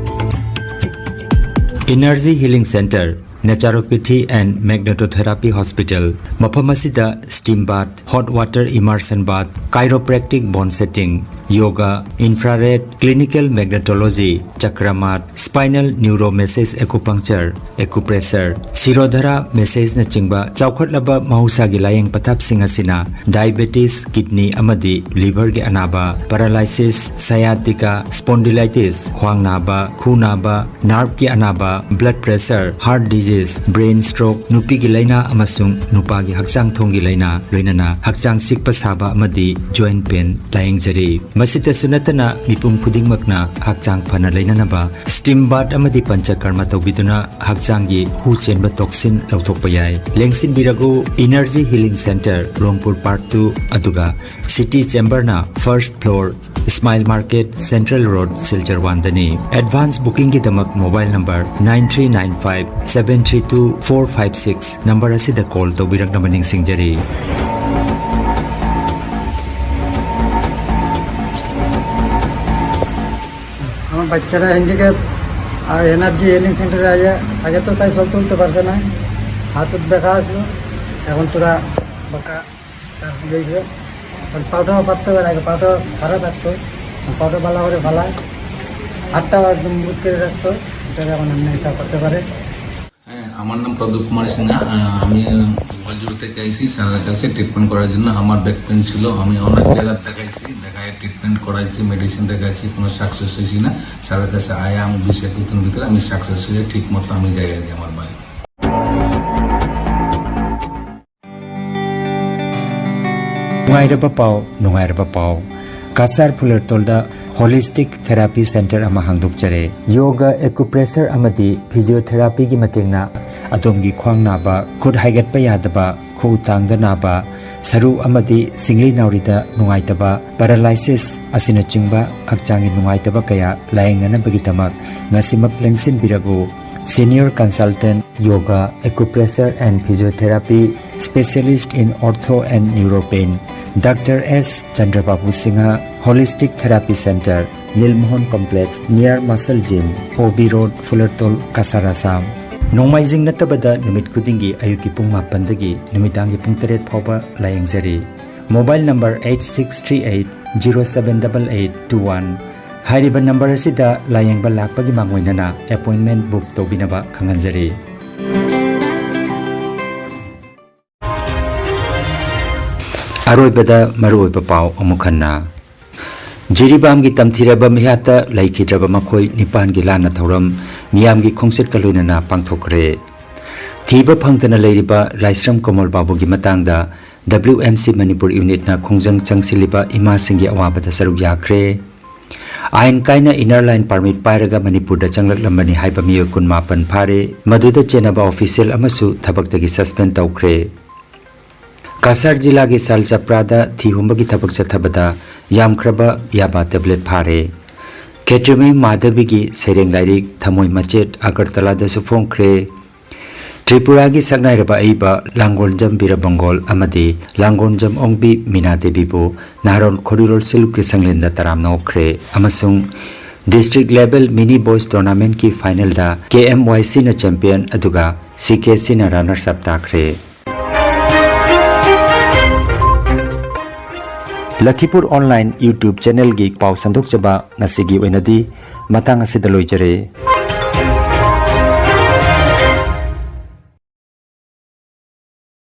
Energy healing centre, Naturopathy and Magnetotherapy Hospital꯫ ꯃꯐꯝ ꯑꯁꯤꯗ steam bath, hot water immersion bath, chiropractic bone setting, yoga, infrared, clinical magnetology, ꯆꯀ꯭ꯔ ꯃꯥꯠ, spinal neuromassage acupuncture, acupressure, ꯁꯤꯔꯣꯙꯔꯥ ꯃꯦꯁꯦꯖꯅꯆꯤꯡꯕ ꯆꯥꯎꯈꯠꯂꯕ ꯃꯍꯧꯁꯥꯒꯤ ꯂꯥꯌꯦꯡ ꯄꯊꯥꯞꯁꯤꯡ ꯑꯁꯤꯅ diabetes, kidney ꯑꯃꯗꯤ liverꯒꯤ ꯑꯅꯥꯕ, paralysis, sciatica, spondylitis, ꯈ꯭ꯋꯥꯡ ꯅꯥꯕ, ꯈꯨ ꯅꯥꯕ, nerveꯀꯤ ꯑꯅꯥꯕ, blood pressure, heart disease, brain stroke, ꯅꯨꯄꯤꯒꯤ ꯂꯥꯏꯅꯥ ꯑꯃꯁꯨꯡ ꯅꯨꯄꯥꯒꯤ ꯍꯛꯆꯥꯡ ꯊꯣꯡꯒꯤ ꯂꯥꯏꯅꯥ, ꯂꯣꯏꯅꯅ ꯍꯛꯆꯥꯡ ꯆꯤꯛꯄ ꯁꯥꯕ ꯑꯃꯗꯤ joint pain ꯂꯥꯌꯦꯡꯖꯔꯤ꯫ ꯃꯁꯤꯇꯁꯨ ꯅꯠꯇꯅ ꯃꯤꯄꯨꯝ ꯈꯨꯗꯤꯡꯃꯛꯅ ꯍꯛꯆꯥꯡ ꯐꯅ ꯂꯩꯅꯅꯕ steam bath ꯑꯃꯗꯤ ꯄꯟꯆꯀꯔꯃ ꯇꯧꯕꯤꯗꯨꯅ ꯍꯛꯆꯥꯡꯒꯤ ꯍꯨ ꯆꯦꯟꯕ toxin ꯂꯧꯊꯣꯛꯄ ꯌꯥꯏ꯫ ꯂꯦꯡꯁꯤꯟꯕꯤꯔꯒꯨ, Energy Healing Centre, ꯔꯣꯡꯄꯨꯔ Park two, ꯑꯗꯨꯒ City Chamberꯅ first floor, Smile Market, Central Road, Silchar one ꯗꯅꯤ꯫ Advance bookingꯒꯤꯗꯃꯛ mobile number nine three nine five seven three two four five six number ꯑꯁꯤꯗ call ꯇꯧꯕꯤꯔꯛꯅꯕ ꯅꯤꯡꯁꯤꯡꯖꯔꯤ꯫ আমার বাচ্চাটা হ্যান্ডিক্যাপ, আর এনার্জি হিলিং সেন্টারে আগে, আগে তো তাই চলতে উঠতে পারছে না, হাতত ব্যথা আসলো, এখন তোরা বাঁকা তার হয়েছে। আর পাউটাও পাততে পারে, আগে পাউটা খারাপ থাকতো, পাউটা ভালো করে ফালায়, হাতটাও একদম বুট করে রাখতো, এটা এখন এমনি এটা করতে পারে। হ্যাঁ, আমার নাম প্রদীপ কুমার সিনহা। আহ, আমি গোপালজুড়ি থেকে আইছি স্যারের কাছে ট্রিটমেন্ট করার জন্য। আমার ব্যাক পেন ছিল, আমি অনেক জায়গায় দেখাইছি, দেখায় ট্রিটমেন্ট করাইছি, মেডিসিন দেখাইছি, কোনো সাকসেস হয়েছি না। স্যারের কাছে আয়া আমি বিশ একুশ দিনের ভিতরে আমি সাকসেস হয়ে ঠিক মতো আমি যাই আর কি আমার বাড়ি। ꯅꯨꯡꯉꯥꯏꯔꯕ ꯄꯥꯎ, ꯅꯨꯡꯉꯥꯏꯔꯕ ꯄꯥꯎ꯫ ꯀꯁꯥꯔ ꯐꯨꯂꯔꯇꯣꯜꯗ Holistic Therapy Centre ꯑꯃ ꯍꯥꯡꯗꯣꯛꯆꯔꯦ꯫ ꯌꯣꯒ, acupressure ꯑꯃꯗꯤ physiotherapyꯒꯤ ꯃꯇꯦꯡꯅ ꯑꯗꯣꯝꯒꯤ ꯈ꯭ꯋꯥꯡ ꯅꯥꯕ, ꯈꯨꯠ ꯍꯥꯏꯒꯠꯄ ꯌꯥꯗꯕ, ꯈꯨꯎ ꯇꯥꯡꯗ ꯅꯥꯕ, ꯁꯔꯨ ꯑꯃꯗꯤ ꯁꯤꯡꯂꯤ ꯅꯥꯎꯔꯤꯗ ꯅꯨꯡꯉꯥꯏꯇꯕ, paralysis ꯑꯁꯤꯅꯆꯤꯡꯕ ꯍꯛꯆꯥꯡꯒꯤ ꯅꯨꯡꯉꯥꯏꯇꯕ ꯀꯌꯥ ꯂꯥꯌꯦꯡꯅꯅꯕꯒꯤꯗꯃꯛ ꯉꯁꯤꯃꯛ ꯂꯦꯡꯁꯤꯟꯕꯤꯔꯕꯨ꯫ Senior Consultant, Yoga, Acupressure and Physiotherapy, Specialist in Ortho and Neuropain, Doctor S Chandrababu Singha, Holistic Therapy Centre, Nilmohan Complex, near Muscle Gym, O B Road, Fulertol, Kasar, Assam. ꯅꯣꯡꯃꯥꯏꯖꯤꯡ ꯅꯠꯇꯕꯗ ꯅꯨꯃꯤꯠ ꯈꯨꯗꯤꯡꯒꯤ ꯑꯌꯨꯛꯀꯤ ꯄꯨꯡ ꯃꯥꯄꯟꯗꯒꯤ ꯅꯨꯃꯤꯗꯥꯡꯒꯤ ꯄꯨꯡ ꯇꯔꯦꯠ ꯐꯥꯎꯕ ꯂꯥꯌꯦꯡꯖꯔꯤ꯫ Mobile number eight six three eight zero seven eight eight two one꯫ ꯍꯥꯏꯔꯤꯕ ꯅꯝꯕꯔ ꯑꯁꯤꯗ ꯂꯥꯌꯦꯡꯕ ꯂꯥꯛꯄꯒꯤ ꯃꯥꯡꯑꯣꯏꯅꯅ ꯑꯦꯄꯣꯏꯟꯃꯦꯟ ꯕꯨꯛ ꯇꯧꯕꯤꯅꯕ ꯈꯪꯍꯟꯖꯔꯤ꯫ ꯑꯔꯣꯏꯕꯗ ꯃꯔꯨꯑꯣꯏꯕ ꯄꯥꯎ ꯑꯃꯨꯛ ꯍꯟꯅ꯫ ꯖꯤꯔꯤꯕꯥꯝꯒꯤ ꯇꯝꯊꯤꯔꯕ ꯃꯤꯍꯥꯠꯇ ꯂꯩꯈꯤꯗ꯭ꯔꯕ ꯃꯈꯣꯏ ꯅꯤꯄꯥꯟꯒꯤ ꯂꯥꯟꯅ ꯊꯧꯔꯝ ꯃꯤꯌꯥꯝꯒꯤ ꯈꯣꯡꯆꯠꯀ ꯂꯣꯏꯅꯅ ꯄꯥꯡꯊꯣꯛꯈ꯭ꯔꯦ꯫ ꯊꯤꯕ ꯐꯪꯗꯅ ꯂꯩꯔꯤꯕ ꯂꯥꯏꯁ꯭ꯔꯝ ꯀꯃꯜ ꯕꯥꯕꯨꯒꯤ ꯃꯇꯥꯡꯗ W M C ꯃꯅꯤꯄꯨꯔ ꯌꯨꯅꯤꯠꯅ ꯈꯣꯡꯖꯪ ꯆꯪꯁꯤꯜꯂꯤꯕ ꯏꯃꯥꯁꯤꯡꯒꯤ ꯑꯋꯥꯕꯗ ꯁꯔꯨꯛ ꯌꯥꯈ꯭ꯔꯦ꯫ ꯑꯥꯏꯟ ꯀꯥꯏꯅ ꯏꯅꯔ ꯂꯥꯏꯟ ꯄꯥꯔꯃꯤꯠ ꯄꯥꯏꯔꯒ ꯃꯅꯤꯄꯨꯔꯗ ꯆꯪꯂꯛꯂꯝꯕꯅꯤ ꯍꯥꯏꯕ ꯃꯤꯑꯣꯏ ꯀꯨꯟꯃꯥꯄꯟ ꯐꯥꯔꯦ꯫ ꯃꯗꯨꯗ ꯆꯦꯟꯅꯕ ꯑꯣꯐꯤꯁꯤꯌꯦꯜ ꯑꯃꯁꯨ ꯊꯕꯛꯇꯒꯤ ꯁꯁꯄꯦꯟ ꯇꯧꯈ꯭ꯔꯦ꯫ ꯀꯥꯁꯥꯔ ꯖꯤꯂꯥꯒꯤ ꯁꯥꯜꯆꯄ꯭ꯔꯥꯗ ꯊꯤ ꯍꯨꯝꯕꯒꯤ ꯊꯕꯛ ꯆꯠꯊꯕꯗ ꯌꯥꯝꯈ꯭ꯔꯕ ꯌꯥꯕꯥ ꯇꯦꯕ꯭ꯂꯦꯠ ꯐꯥꯔꯦ꯫ ꯈꯦꯇ꯭ꯔꯤꯃꯌꯨꯝ ꯃꯍꯥꯗꯦꯕꯤꯒꯤ ꯁꯩꯔꯦꯡ ꯂꯥꯏꯔꯤꯛ ꯊꯃꯣꯏ ꯃꯆꯦꯠ ꯑꯒꯔꯇꯂꯥꯗꯁꯨ ꯐꯣꯡꯈ꯭ꯔꯦ꯫ ꯇ꯭ꯔꯤꯄꯨꯔꯥꯒꯤ ꯁꯛꯅꯥꯏꯔꯕ ꯑꯏꯕ ꯂꯥꯡꯒꯣꯜꯖꯝ ꯕꯤꯔꯕꯪꯒꯣꯜ ꯑꯃꯗꯤ ꯂꯥꯡꯒꯣꯜꯖꯝ ꯑꯣꯡꯕꯤ ꯃꯤꯅꯥ ꯗꯦꯕꯤꯕꯨ ꯅꯍꯥꯔꯣꯜ ꯈꯣꯔꯤꯔꯣꯜ ꯁꯤꯂꯨꯛꯀꯤ ꯁꯪꯂꯦꯟꯗ ꯇꯔꯥꯝꯅ ꯑꯣꯛꯈ꯭ꯔꯦ ꯑꯃꯁꯨꯡ ꯗꯤꯁꯇ꯭ꯔꯤꯛ ꯂꯦꯚꯦꯜ ꯃꯤꯅꯤ ꯕꯣꯏꯁ ꯇꯣꯔꯅꯥꯃꯦꯟꯠꯀꯤ ꯐꯥꯏꯅꯦꯜꯗ K M Y Cꯅ ꯆꯦꯝꯄꯤꯌꯟ ꯑꯗꯨꯒ C K Cꯅ ꯔꯅꯔꯁ ꯑꯞ ꯇꯥꯈ꯭ꯔꯦ꯫ ꯂꯈꯤꯄꯨꯔ ꯑꯣꯟꯂꯥꯏꯟ YouTube ꯆꯦꯅꯦꯜꯒꯤ ꯄꯥꯎ ꯁꯟꯗꯣꯛꯆꯕ ꯉꯁꯤꯒꯤ ꯑꯣꯏꯅꯗꯤ ꯃꯇꯥꯡ ꯑꯁꯤꯗ ꯂꯣꯏꯖꯔꯦ꯫